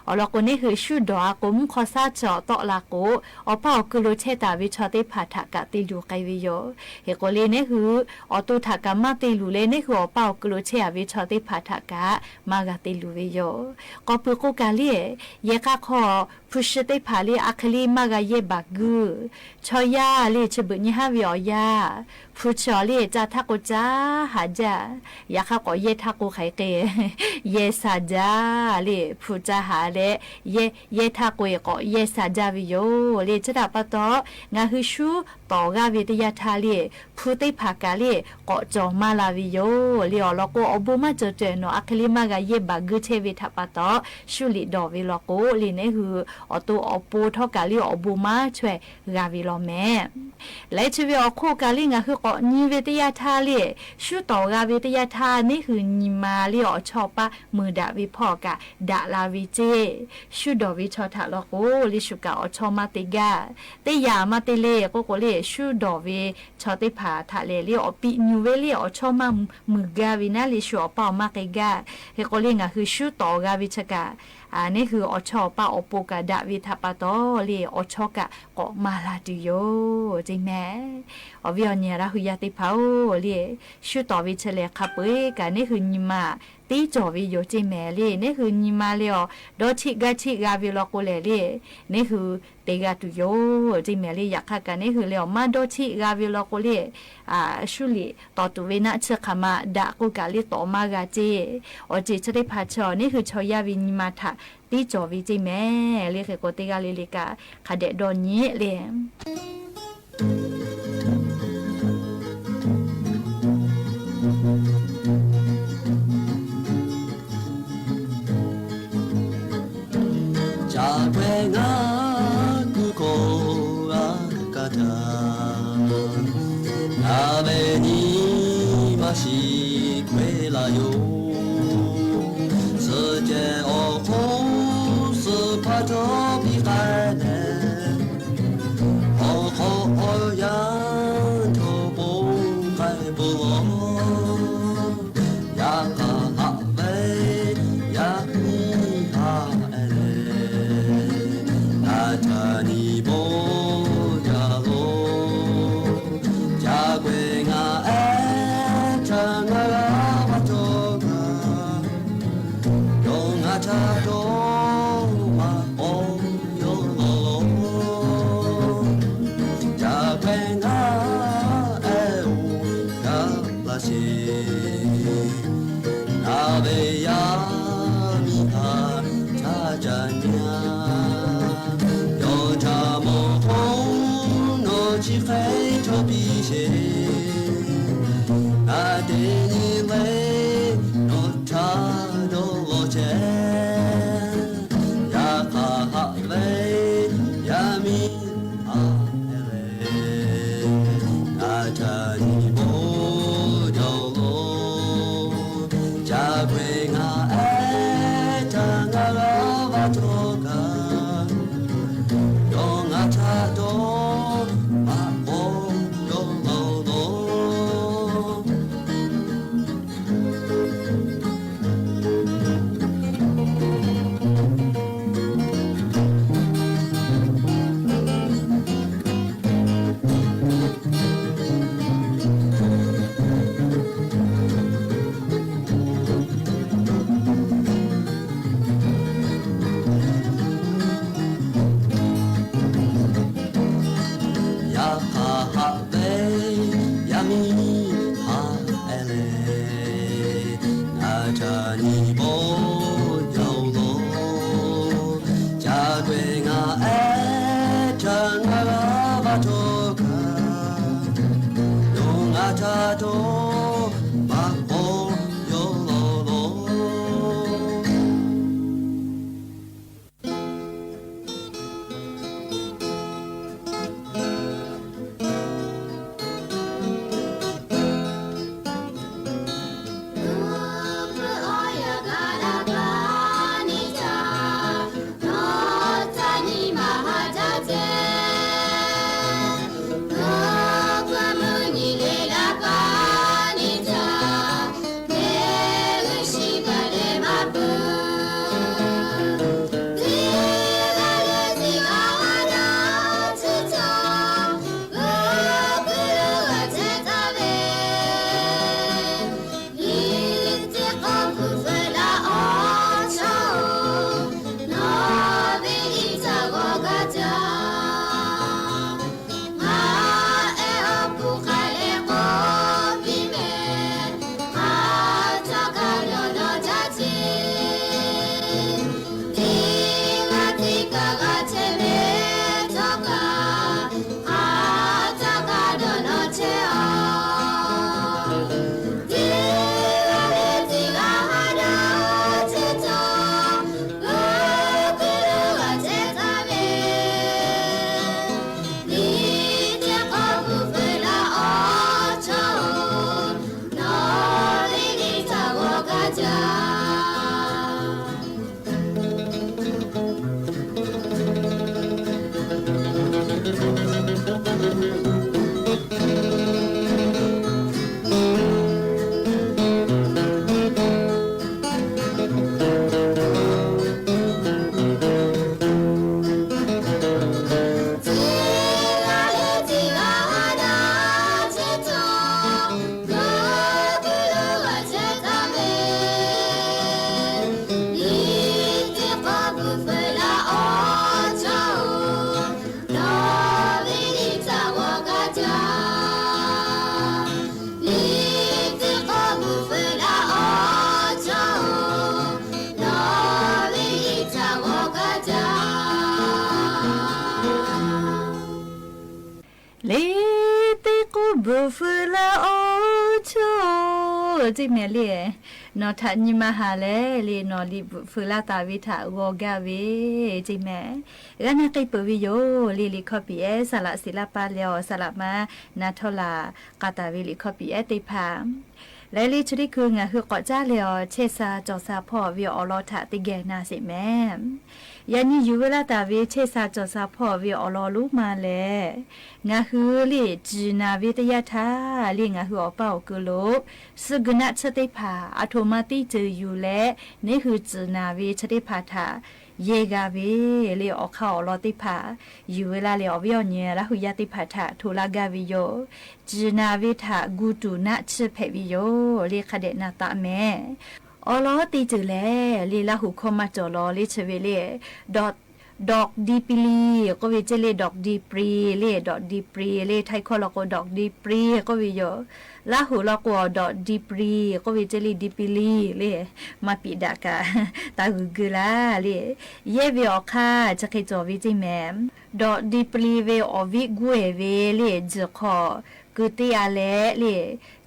Awˬ lawn k'o, neˇ hui shu dawˬ a k'o, mvuhˇ hk'aw shaˉ chi awˬ tawˆ la k'o, awˬ paˇ awˬ kuiˬ lo chehˇ taˍ ve chaw teˇ hpaˍ htaꞈ kaꞈ te luˬ k'ai ve yoˬ. Hk'e k'o le, neˇ hui awˬ to htaꞈ kaꞈ maˇ te luˬ leh, neˇ hui awˬ paˇ awˬ kuiˬ lo chehˇ a ve chaw teˇ hpaˍ htaꞈ kaꞈ maˇ g'a te luˬ ve yoˬ. K'aw pui k'oˆ kaꞈ le, yehˬ k'a hk'aw hpu shi teˇ hpaˍ le a hk'e le maˇ g'a yehˇ baˬ guiˇ. Chaw yaˇ le chi beuꞈ nyi haˉ ve awˬ yanˇ, hpu chi awˬ le caˇ htaˇ k'o caˇ haꞈ jaˇ. Yaꞈ hk'aˇ k'awꞈ yehˇ htaˇ k'o hk'aˬ hk'e yehˇ sha jaˇ le. Hpu caˇ haꞈ leh yehˇ htaˇ k'o e k'awꞈ yehˇ sha jaˇ ve yoˬ le. Chi htaꞈ pa taw, ngaˬ hui shu tawˍ g'a ve teˇ yanˇ htaˇ le, hpu teˇ hpaˍ kaꞈ le k'awꞈ cawˬ maˇ la ve yoˬ le. Awˬ lawn k'o, awˬ bon maˇ cawˬ cawehˬ nawˬ a hk'e le maˇ g'a yehˇ baˬ guiˇ chehˇ ve htaꞈ pa taw, shu liꞈ dawˬ ve law k'o le, neˇ hui awˬ to awˬ pon htawˇ kaꞈ le awˬ bon maˇ chaweh g'a ve law mehˍ. Laiˉ chi ve awˬ hk'oˆ kaꞈ le ngaˬ hui k'awꞈ nyi ve teˇ yanˇ htaˇ le, shu tawˍ g'a ve teˇ yanˇ htaˇ neˇ hui nyi ma le awˬ chawˇ paˇ mui daꞈ ve hpawˇ kaꞈ daꞈ la ve ceˇ. Shu dawˬ ve chaw htaꞈ law k'o le, shu kaꞈ awˬ chawˇ maˇ te gaˇ. Teˇ yanˇ maˇ te le k'oˆ k'o le, shu dawˬ ve chaw teˇ hpaˍ htaꞈ lehˬ le awˬ piˇ nyu ve le awˬ chawˇ maˇ mui gaˇ ve naˉ le, shu awˬ paˇ awˬ maˇ k'ai gaˇ. Hk'e k'o le ngaˬ hui shu tawˍ g'a ve chi kaꞈ, neˇ hui awˬ chawˇ awˬ paˇ awˬ pon kaꞈ daꞈ ve htaꞈ pa taw le awˬ chawˇ kaꞈ k'awꞈ maˇ la tuˬ yoˬ ceˇ mehˍ. Awˬ viˉ awˬ nyi Laˇ hu yaˇ teˇ hpaˍ oˬ le, shu tawˍ ve chi lehˬ hk'a peu-eˬ kaꞈ neˇ hui nyi ma tiˉ cawˬ ve yoˬ ceˇ mehˍ le. Neˇ hui nyi ma le awˬ dawˇ chiˆ gaˇ chiˆ g'a ve law k'o lehˬ le, neˇ hui te g'a tuˬ yoˬ ceˇ mehˍ le. Yaꞈ hk'aˇ kaꞈ neˇ hui le awˬ maˇ dawˇ chiˆ g'a ve law k'o le, shu liꞈ tawˍ tuˬ ve naˆ chi hk'aˬ ma daꞈ k'oˆ kaꞈ le tawˍ maˇ g'a ceˇ. Awˬ ceuˬ chi teˇ hpaˍ chi awˬ neˇ hui chaw yaˇ ve nyi ma htaꞈ tiˉ cawˬ ve ceˇ mehˍ le. Hk'e k'o teˇ g'aˇ le le kaꞈ hk'a dehꞈ dawˇ nyi le. Ca k'ai ngaˬ kuˬ k'oˍ g'a kaˇ htaˇ, ngaˬ ve nyi ma shiˍ k'ai laˇ yoˬ. Suh ceh awˬ hk'oˆ suh hpaˇ htawˇ piˇ k'ai leh, awˬ hk'aw awˬ yanˇ htawˇ bon k'ai bon lawˬ. Yaꞈ hk'aˇ haꞈ ve yaˇ miˇ haꞈ e leh, ngaˬ ca nyi bon jaˇ lo. Ca k'ai ngaˬ ehˉ htaꞈ ngaˬ g'a va htawˇ kaꞈ, yawˇ ngaˬ htaꞈ dawˇ maꞈ k'aw yawˇ lawˬ lawˬ. Ca k'ai ngaˬ ehˉ oˬ gaˬ laˇ sheˍ. Ngaˬ ve yaˇ miˇ htaꞈ ca ca nyi a, yawˇ ca mawˬ hk'oˆ nawˬ chi hk'e chaw piˇ sheˍ. Ngaˬ teˇ nyi le nawˬ htaꞈ dawˇ lawˬ chehˇ. Yaꞈ hk'aˇ haꞈ ve yaˇ miˇ haꞈ e leh, ngaˬ ca nyi bon jaˇ lo. Ca k'ai ngaˬ ehˉ htaꞈ ngaˬ g'a va htawˇ kaꞈ, yawˇ ngaˬ htaꞈ dawˇ maꞈ k'aw yawˇ lawˬ lawˬ. Yaꞈ hk'aˇ haꞈ ve yaˇ miˇ haꞈ e leh, ngaˬ ca nyi bon jaˇ lo. Ca k'ai ngaˬ ehˉ htaꞈ ngaˬ g'a va htawˇ kaꞈ, yawˇ ngaˬ htaꞈ dawˇ maꞈ k'aw yawˇ lawˬ lawˬ. ceˇ mehˍ le. Nawˬ htaꞈ nyi ma haˍ leh le, nawˬ liꞈ bvuhꞈ feu laˇ taˍ ve htaꞈ g'aw gaˇ ve ceˇ mehˍ. G'aˇ naˆ k'ai peuˬ ve yoˬ le. Liꞈ hkawˇ piˍ ehˉ saˍ laꞈ shiˍ laˇ paˇ leh awˬ saˍ laꞈ ma na htawˇ laˬ k'a taˍ ve liꞈ hkawˇ piˍ ehˉ teˇ hpaˍ leh le chi teˇ hkui ngaˬ hui k'awꞈ caˉ leh awˬ chehˇ sha cawˬ sha hpawˇ ve awˬ lawn htaꞈ teˇ geh na sheˍ mehˍ. Yaꞈ nyi yuˬ ve laˇ taˍ ve chehˇ sha cawˬ sha hpawˇ ve awˬ lawn lonˉ ma lehˬ, ngaˬ hui le ciˍ naˍ ve teˇ yanˇ htaˇ le ngaˬ hui awˬ paˇ awˬ keu lo suhˉ gui naˆ tsuhˇ teˇ hpaˍ aˬ htoꞈ ma teˇ ceuˬ yuˬ leh neˇ hui ciˍ naˍ ve chi teˇ hpaˍ htaꞈ yehˇ g'a ve le awˬ hk'aˇ awˬ lawn teˇ hpaˍ yuˬ ve laˇ leh awˬ viˉ awˬ nyi Laˇ huˍ yaˇ teˇ hpaˍ htaꞈ hto laˇ gaˇ ve yoˬ. Ciˍ naˍ ve htaꞈ gu tuˬ naˆ tsuhˇ hpehꞈ ve yoˬ le hk'a dehꞈ na taˍ mehˍ. Awˬ lawn teˇ ceuˬ lehˬ le Laˇ huˍ hkawˇ maˇ cawˬ law le chi ve le dawꞈ, dawꞈ di pi li k'oˆ ve ceˇ le, dawꞈ di pi li le, dawꞈ di pi li le, Htaiˇ hkawˇ law k'o dawꞈ di pi k'oˆ ve yoˬ. Laˇ huˍ law k'o dawꞈ di pi li k'oˆ ve ceˇ le, di pi li le, maˇ piꞈ daꞈ kaꞈ taˇ g'uiˬ geu laˇ le. Yehˇ ve awˬ hk'aˇ chi hk'e cawˬ ve ceˇ mehˍ. Dawꞈ di pi li ve awˬ viˉ guˇ eˬ ve le, tzuhˬ hk'aw keu teˇ a leh le,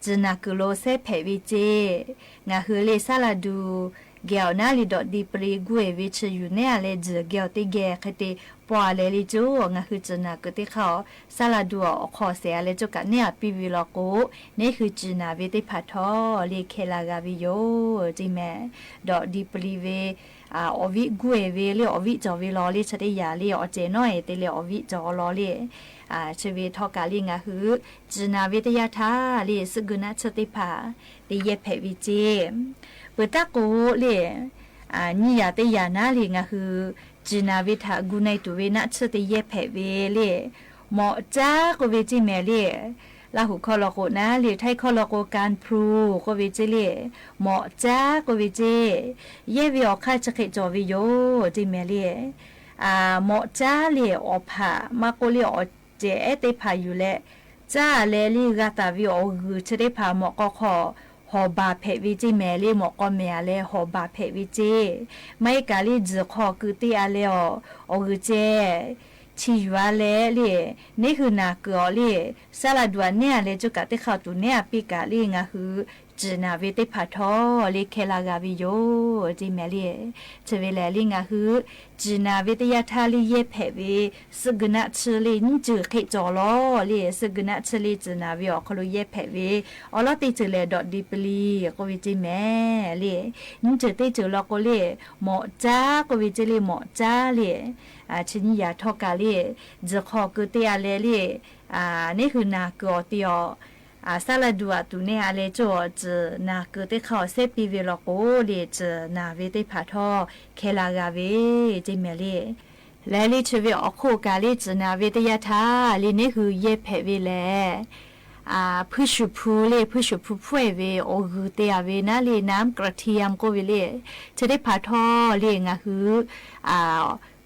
ciˍ naˍ kuiˬ lo sehˉ hpehꞈ ve ceˇ. Ngaˬ hui le saˉ laˍ duˬ geh awˬ naˉ le dawꞈ di pi li guˇ eˬ ve chi yuˬ neˉ a leh tzuhˬ geh awˬ teˇ geh hk'e te paw a leh le coˇ ngaˬ hui ciˍ naˍ kuiˬ teˇ hk'aˇ awˬ saˉ laˍ duˬ awˬ hk'aw shehˍ a leh coˇ kaꞈ neˉ a piˇ ve law k'o, neˇ hui ciˍ naˍ ve teˇ hpaˍ htawˇ le hkeh la g'a ve yoˬ ceˇ mehˍ. Dawꞈ di pi li ve awˬ viˉ guˇ eˬ ve le awˬ viˉ cawˬ ve law le chi teˇ yanˇ le awˬ cehˬ nawˉ eˬ te leh awˬ viˉ cawˬ law le chi ve htawˇ kaꞈ le ngaˬ hui ciˍ naˍ ve teˇ yanˇ htaˇ le suhˉ gui naˆ tsuhˇ teˇ hpaˍ te yehˇ hpehꞈ ve ceˇ. Peuˬ taˉ k'o le nyiˇ yanˇ teˇ yanˇ naˉ le ngaˬ hui ciˍ naˍ ve htaꞈ gu na e tuˬ ve naˆ tsuhˇ te yehˇ hpehꞈ ve le mawꞈ caˉ k'oˆ ve ceˇ mehˍ le. Laˇ huˍ hkawˇ law k'o naˉ le Htaiˇ hkawˇ law k'o การพลู k'oˆ ve ceˇ le, mawꞈ caˉ k'oˆ ve ceˇ. Yehˇ ve awˬ hk'aˇ chi hk'e cawˬ ve yoˬ ceˇ mehˍ le. Mawꞈ caˉ le awˬ hpaꞈ maˇ k'oˆ le awˬ cehˬ ehˉ teˇ hpaˍ yuˬ leh caˉ leh le g'a taˍ ve awˬ g'uiˬ chi teˇ hpaˍ mawꞈ k'aw hk'aw hawˍ baˬ hpehꞈ ve ceˇ mehˍ le. Mawꞈ k'aw mehˍ a leh hawˍ baˬ hpehꞈ ve ceˇ. Maˇ heˆ kaꞈ le tzuhˬ hk'aw keu teˇ a leh awˬ, awˬ g'uiˬ ceh chi yuˬ a leh le neˇ hui naˍ kuiˬ awˬ le saˉ laˍ duˬ aꞈ neˉ a leh coˇ kaꞈ teˇ hk'aˇ tuˬ neˉ a piˇ kaꞈ le ngaˬ hui ciˍ naˍ ve teˇ hpaˍ htawˇ le hkeh la g'a ve yoˬ ceˇ mehˍ le. Chi ve lehˬ le ngaˬ hui ciˍ naˍ ve teˇ yanˇ htaˇ le yehˇ hpehꞈ ve suhˉ gui naˆ tsuhˇ le nyiˇ ceuˬ hk'e cawˬ law le. Suhˉ gui naˆ tsuhˇ le ciˍ naˍ ve awˬ hk'aw lo yehˇ hpehꞈ ve awˬ lawn teˇ ceuˬ lehˬ dawꞈ di pi li k'oˆ ve ceˇ mehˍ le. Nyiˇ ceuˬ teˇ ceuˬ law k'o le mawꞈ caˉ k'oˆ ve ceˇ le mawꞈ caˉ le chi nyiˇ yanˇ htawˇ kaꞈ le tzuhˬ hk'aw keu teˇ a leh le neˇ hui naˍ kuiˬ awˬ te awˬ saˉ laˍ duˬ aꞈ tuˬ neˉ a leh coˇ awˬ ciˍ naˍ kuiˬ teˇ hk'aˇ awˬ sehˉ piˇ ve law k'o le ciˍ naˍ ve teˇ hpaˍ htawˇ hkeh la g'a ve ceˇ mehˍ le. Lehˬ le chi ve awˬ hk'oˆ kaꞈ le ciˍ naˍ ve teˇ yanˇ htaˇ le neˇ hui yehˇ hpehꞈ ve lehˬ hpuiˇ shuˍ hpu le hpuiˇ shuˍ hpu hpfuhˇ eˬ ve awˬ g'uiˬ te a ve naˉ le น้ำกระเทียม k'oˆ ve le chi teˇ hpaˍ htawˇ le ngaˬ hui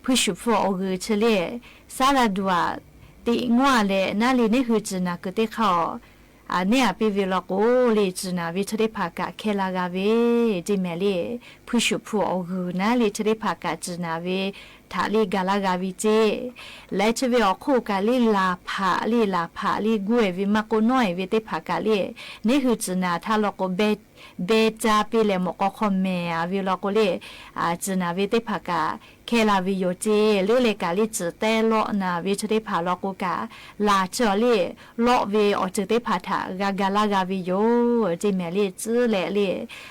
hpuiˇ shuˍ hpu awˬ g'uiˬ chi le saˉ laˍ duˬ aꞈ teꞈ ngawˇ a leh naˉ le neˇ hui ciˍ naˍ kuiˬ teˇ hk'aˇ awˬ neˉ a piˇ ve law k'o le ciˍ naˍ ve chi teˇ hpaˍ kaꞈ hkeh la g'a ve ceˇ mehˍ le. Hpuiˇ shuˍ hpu awˬ g'uiˬ naˉ le chi teˇ hpaˍ kaꞈ ciˍ naˍ ve htaꞈ le ga laˇ g'a ve ceˇ. Lehˬ chi ve awˬ hk'oˆ kaꞈ le laˬ hpaꞈ le laˬ hpaꞈ le guˇ eˬ ve maˇ k'oˆ nawˉ eˬ ve teˇ hpaˍ kaꞈ le neˇ hui ciˍ naˍ htaˇ law k'o beh beh ca piˇ leh mawꞈ k'aw hk'aw mehˍ a ve law k'o le ciˍ naˍ ve teˇ hpaˍ kaꞈ hkeh la ve yoˬ ceˇ. Leuˉ leh kaꞈ le ciˍ tehˉ lawˆ naˍ ve chi teˇ hpaˍ law k'o kaꞈ laˬ chi awˬ le lawˆ ve awˬ ceuˬ teˇ hpaˍ htaꞈ g'a ga laˇ g'a ve yoˬ ceˇ mehˍ le. Tcuhˉ leh le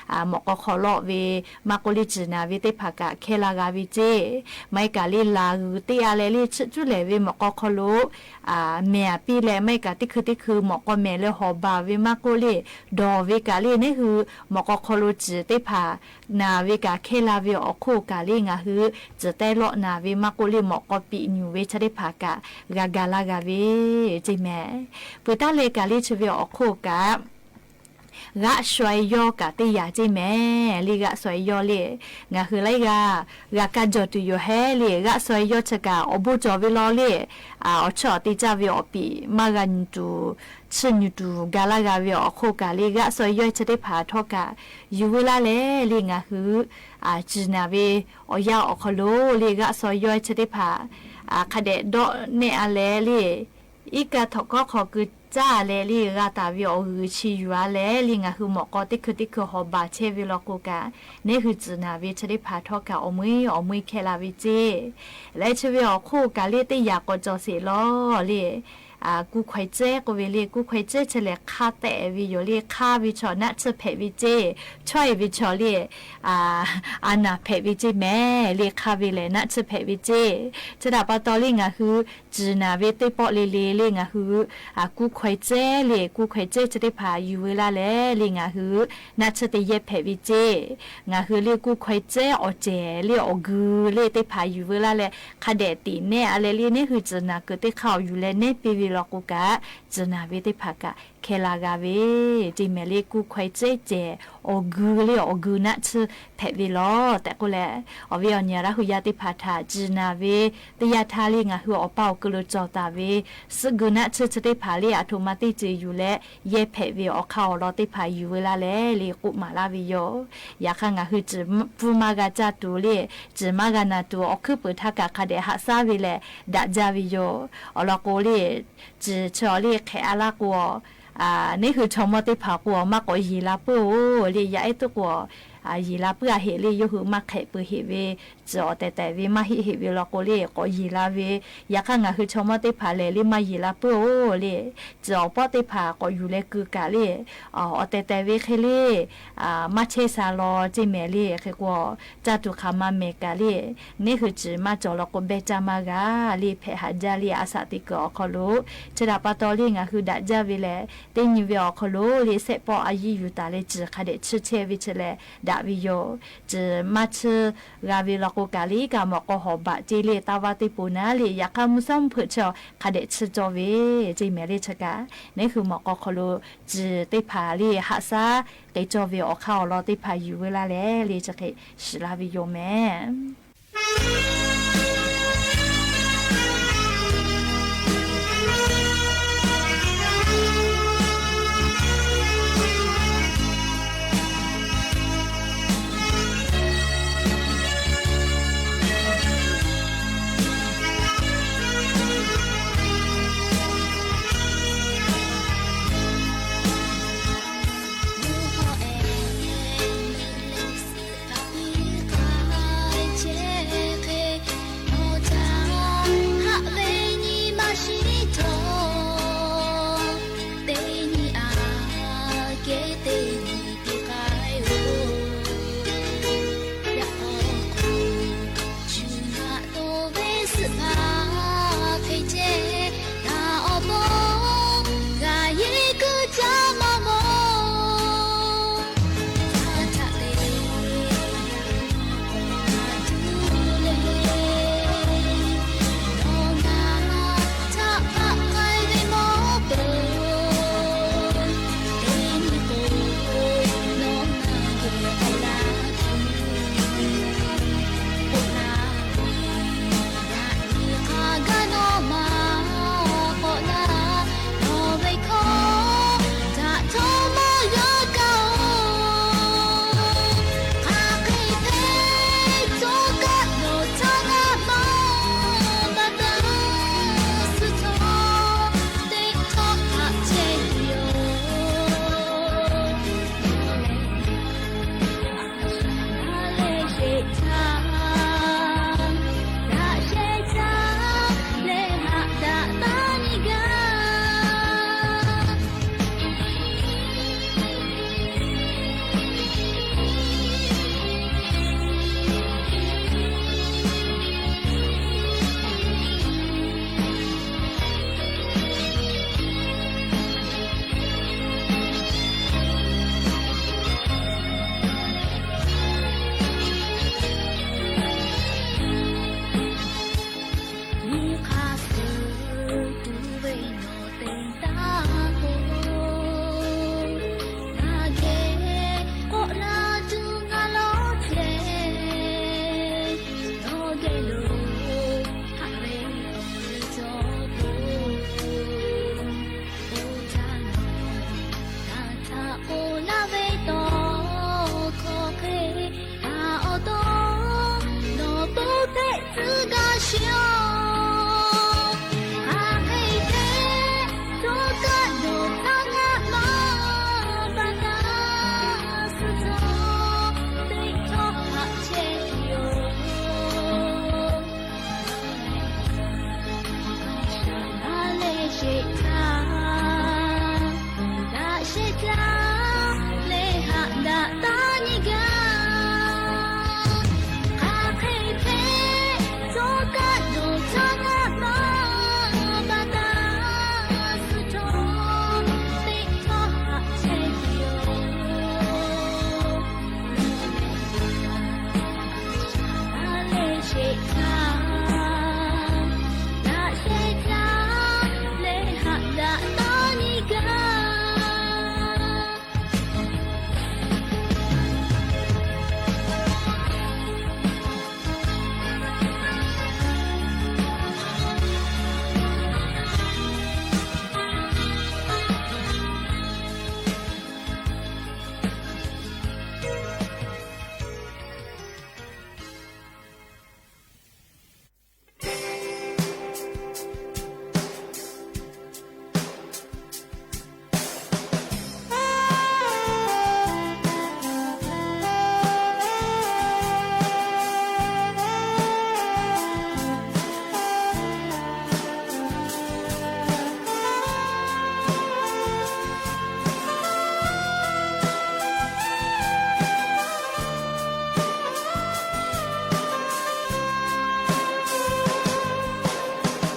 mawꞈ k'aw hk'aw lawˆ ve maˇ k'oˆ le ciˍ naˍ ve teˇ hpaˍ kaꞈ hkeh la g'a ve ceˇ. Maˇ heˆ kaꞈ le laˬ g'uiˬ teˇ a leh le chiˇ cuˉ lehˬ ve mawꞈ k'aw hk'aw lo mehˍ a piˇ leh maˇ heˆ kaꞈ teˇ hkui teˇ hkui mawꞈ k'aw mehˍ leh hawˍ baˬ ve maˇ k'oˆ le dawˬ ve kaꞈ le neˇ hui mawꞈ k'aw hk'aw lo ciˍ teˇ hpaˍ naˍ ve kaꞈ hkeh la ve awˬ hk'oˆ kaꞈ le ngaˬ hui ciˍ tehˉ lawˆ naˍ ve maˇ k'oˆ le mawꞈ k'aw piꞈ nyuˬ ve chi teˇ hpaˍ kaꞈ g'a ga laˇ g'a ve ceˇ mehˍ. Peuˬ taˉ leh kaꞈ le chi ve awˬ hk'oˆ kaꞈ g'aˆ shaw e yawˇ kaꞈ teˇ yanˇ ceˇ mehˍ le. G'aˆ shaw e yawˇ le ngaˬ hui laiˉ g'aˇ g'a kaˇ jawˬ tuˬ yoˬ hehˉ le. G'aˆ shaw e yawˇ chi kaꞈ awˬ bon cawˬ ve law le awˬ chawˇ awˬ te caˇ ve awˬ piˍ maˇ g'a nyi tuˬ chiˇ nyi tuˬ ga laˇ g'a ve awˬ hk'oˆ kaꞈ le g'aˆ shaw e yawˇ chi teˇ hpaˍ htawˇ kaꞈ yuˬ veu laˇ leh le ngaˬ hui ciˍ naˍ ve awˬ yanˇ awˬ hk'aw lo le g'aˆ shaw e yawˇ chi teˇ hpaˍ hk'a dehꞈ dawˆ nehˆ a leh le iˉ kaˆ htawnˍ hkawˉ hk'aw keu caˇ leh le g'a taˍ ve awˬ g'uiˬ chi yuˬ a leh le ngaˬ hui mawꞈ k'aw teˇ hkui teˇ hkui hawˍ baˬ chehˇ ve law k'o kaꞈ, neˇ hui ciˬ naˍ ve chi teˇ hpaˍ htawˇ kaꞈ awˬ meuˇ awˬ meuˇ hkehˇ la ve ceˇ. Leh chi ve awˬ hk'oˆ kaꞈ le teˇ yanˇ k'awꞈ cawˬ sheˍ lawˬ le. Kuˇ hkaw-e tcuhˉ k'oˆ ve le, kuˇ hkaw-e tcuhˉ chi lehˬ hk'aˇ tehꞈ ve yoˬ le. Hk'aˇ ve chaw naˆ tsuhˇ hpehꞈ ve ceˇ, chawehˇ ve chaw le a naˬ hpehꞈ ve ceˇ mehˍ le. Hk'aˇ ve lehˬ naˆ tsuhˇ hpehꞈ ve ceˇ. Chi htaꞈ pa taw le ngaˬ hui ciˬ naˍ ve teˇ pawˆ le le le ngaˬ hui kuˇ hkaw-e tcuhˉ le, kuˇ hkaw-e tcuhˉ chi teˇ hpaˍ yuˬ veu laˇ leh le ngaˬ hui naˆ tsuhˇ teˇ yehˇ hpehꞈ ve ceˇ. Ngaˬ hui le kuˇ hkaw-e tcuhˉ awˬ cehˬ le awˬ geu le teˇ hpaˍ yuˬ veu laˇ leh hk'a dehꞈ tiꞈ nehˇ a leh le neˇ hui ciˬ naˍ kuiˬ teˇ hk'aˇ awˬ yuˬ leh nehˇ piˇ ve law k'o kaꞈ, ciˬ naˍ ve teˇ hpaˍ kaꞈ hkehˇ la g'a ve ceˇ mehˍ le. Kuˇ hkaw-e tcuhˉ cehˬ awˬ geu le awˬ geu naˆ tsuhˇ hpehꞈ ve lawˬ tehꞈ k'oˆ leh, awˬ viˉ awˬ nyi Laˇ huˍ yaˇ teˇ hpaˍ htaꞈ ciˬ naˍ ve teˇ yanˇ htaˇ le ngaˬ hui awˬ pa awˬ ku lo cawˬ taˍ ve suhˆ geu naˆ tsuhˇ chi teˇ hpaˍ le aˬ htoꞈ ma teˇ ceuˬ yuˬ leh yehˇ hpehꞈ ve awˬ hk'aˇ awˬ lawn teˇ hpaˍ yuˬ veu laˇ leh le k'oˆ maˍ laˇ ve yoˬ. Yaꞈ hk'aˇ ngaˬ hui ciˬ pfuhˇ maˇ g'a caˇ tuˬ le, ciˬ maˇ g'a naˬ tuˬ awˬ hkuiˉ peuˍ htaˇ kaꞈ hk'a dehꞈ haꞈ shaˉ ve leh daꞈ jaˇ ve yoˬ. Awˬ lawn k'o le, ciˬ chi awˬ le hk'ehꞈ a laˇ k'o, neˇ hui chaw mawˇ teˇ hpaˍ k'o maˇ k'awꞈ yeˬ la puiˉ-oˬ le. Yaˇ ehˉ tuˉ k'o yeˬ la puiˉ-a heꞈ le, yawˇ hui maˇ hk'ehꞈ peuˬ heꞈ ve, ciˬ awˬ tehˬ tehˬ ve maˇ heˆ heꞈ ve law k'o le k'awꞈ yeˬ la ve. Yaꞈ hk'aˇ ngaˬ hui chaw mawˇ teˇ hpaˍ lehˬ le maˇ yeˬ la puiˉ-oˬ le. Ciˬ awˬ pawˆ teˇ hpaˍ k'awꞈ yuˬ leh keu kaꞈ le, awˬ tehˬ tehˬ ve hk'e le maˇ chehˇ sha law ceˇ mehˍ le. Hk'e k'o caˇ tuˬ hk'aˬ ma mehˍ kaꞈ le, neˇ hui ciˬ maˇ cawˬ law k'o behˇ caˇ maˇ g'a le. Hpehꞈ haꞈ jaˇ le a shaꞈ teꞈ kuiˬ awˬ hk'aw lo. Chi htaꞈ pa taw le ngaˬ hui daꞈ jaˇ ve lehˬ, teˇ nyi ve awˬ hk'aw lo le sehˆ pawˆ a yiˇ yuˬ taˍ leh ciˬ hk'a dehꞈ chiˇ chehˇ ve chi lehˬ daꞈ ve yoˬ. Ciˬ maˇ chiˇ g'a ve law k'o kaꞈ le kaꞈ mawꞈ k'aw hawˍ baꞈ ceˇ le. Taˇ vaˇ teˇ poˬ naˉ le yaꞈ hk'aˇ mvuhˇ shawˉ mvuhˇ hpeuꞈ chi hk'a dehꞈ chiˇ cawˇ ve ceˇ mehˍ le. Chi kaꞈ neˇ hui mawꞈ k'aw hk'aw lo ciˬ teˇ hpaˍ le haꞈ shaˉ k'ai cawˇ ve awˬ hk'aˇ awˬ lawn teˇ hpaˍ yuˬ veu laˇ leh le chi hk'e shiˍ laˇ ve yoˬ mehˍ. Sheˍ htaˇ, daꞈ sheh htaˇ leh haꞈ daꞈ taˉ nyi gaˇ.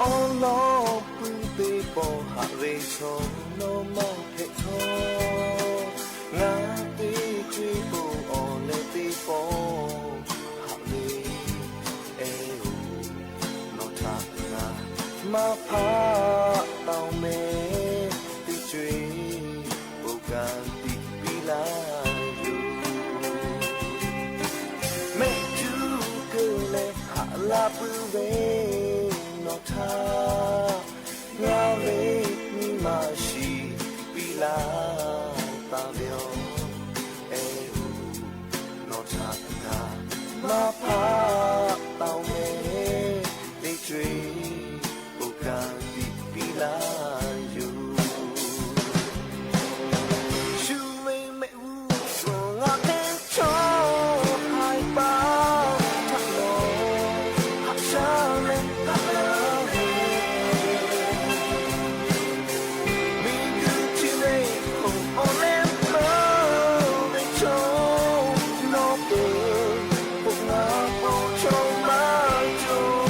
Awˉ lawˉ puiˉ teˇ pawˆ haꞈ ve chaw nawˬ maˇ hpehꞈ htawˇ, ngaˬ teˇ co-e po awˬ leh teˇ pawˆ haꞈ ve, eh oˬ, nawˬ htaꞈ ngaˬ maˇ hpaˆ taˍ-oˬ mehˍ, teˇ co-e po ka tiꞈ piˇ laˇ yoˬ. Mehˆ cuˇ keuˬ leh haꞈ la puiˉ ve nawˬ htaꞈ ngaˬ ve nyi ma shiˍ piˇ laˇ taˍ ve awˬ, eh oˬ, nawˬ htaꞈ ngaˬ maˇ hpaˆ taˍ-oˬ mehˍ, teˇ co-e po ka tiꞈ piˇ laˇ yoˬ. Shu ve mehˆ g'uˇ suhˍ ngaˬ hk'e chaw haiˬ paˍ htaꞈ nawˬ haꞈ shaˉ leh haꞈ laˇ ve, miˬguiˬ chi ve awˬ leh meuˇ ve chaw nawˬ peuˬ, k'oˆ ngaˬ po chaw maˇ cawˬ.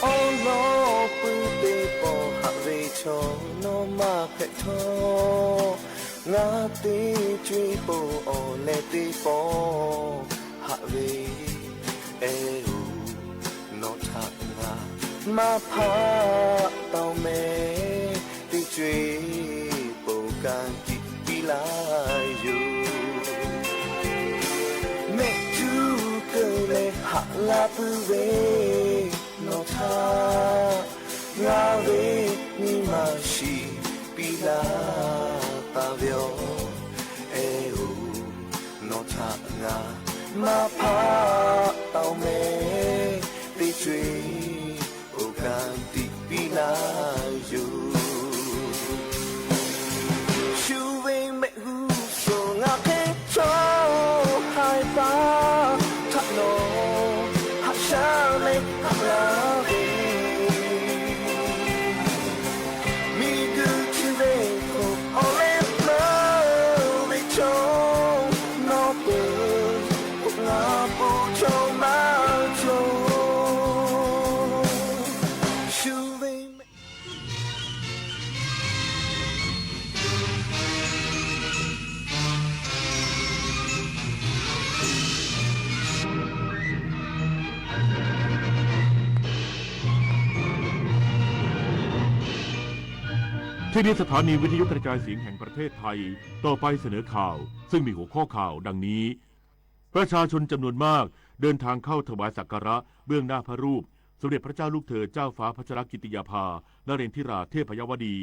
Awˉ lawˉ puiˉ teˇ pawˆ haꞈ ve chaw nawˬ maˇ hpehꞈ htawˇ, ngaˬ teˇ co-e po awˬ leh teˇ pawˆ haꞈ ve, eh oˬ, nawˬ htaꞈ ngaˬ maˇ hpaˆ taˍ-oˬ mehˍ, teˇ co-e po ka tiꞈ piˇ laˇ yoˬ. Mehˆ cuˇ keuˬ leh haꞈ la puiˉ ve nawˬ htaꞈ ngaˬ ve nyi ma shiˍ piˇ laˇ taˍ ve awˬ, eh oˬ, nawˬ htaꞈ ngaˬ maˇ hpaˆ taˍ-oˬ mehˍ, teˇ co-e po ka tiꞈ piˇ laˇ yoˬ. Shu ve mehˆ g'uˇ suhˍ ngaˬ hk'e chaw haiˬ paˍ htaꞈ nawˬ haꞈ shaˉ leh haꞈ laˇ ve, miˬguiˬ chi ve awˬ leh meuˇ ve chaw nawˬ peuˬ, k'oˆ ngaˬ po chaw maˇ cawˬ. Shu ve mehˆที่นี่สถานีวิทยุกระจายเสียงแห่งประเทศไทย ต่อไปเสนอข่าว ซึ่งมีหัวข้อข่าวดังนี้ ประชาชนจำนวนมากเดินทางเข้าถวายสักการะเบื้องหน้าพระรูปสมเด็จพระเจ้าลูกเธอเจ้าฟ้าพัชรกิติยาภา นเรนทิราเทพยวดี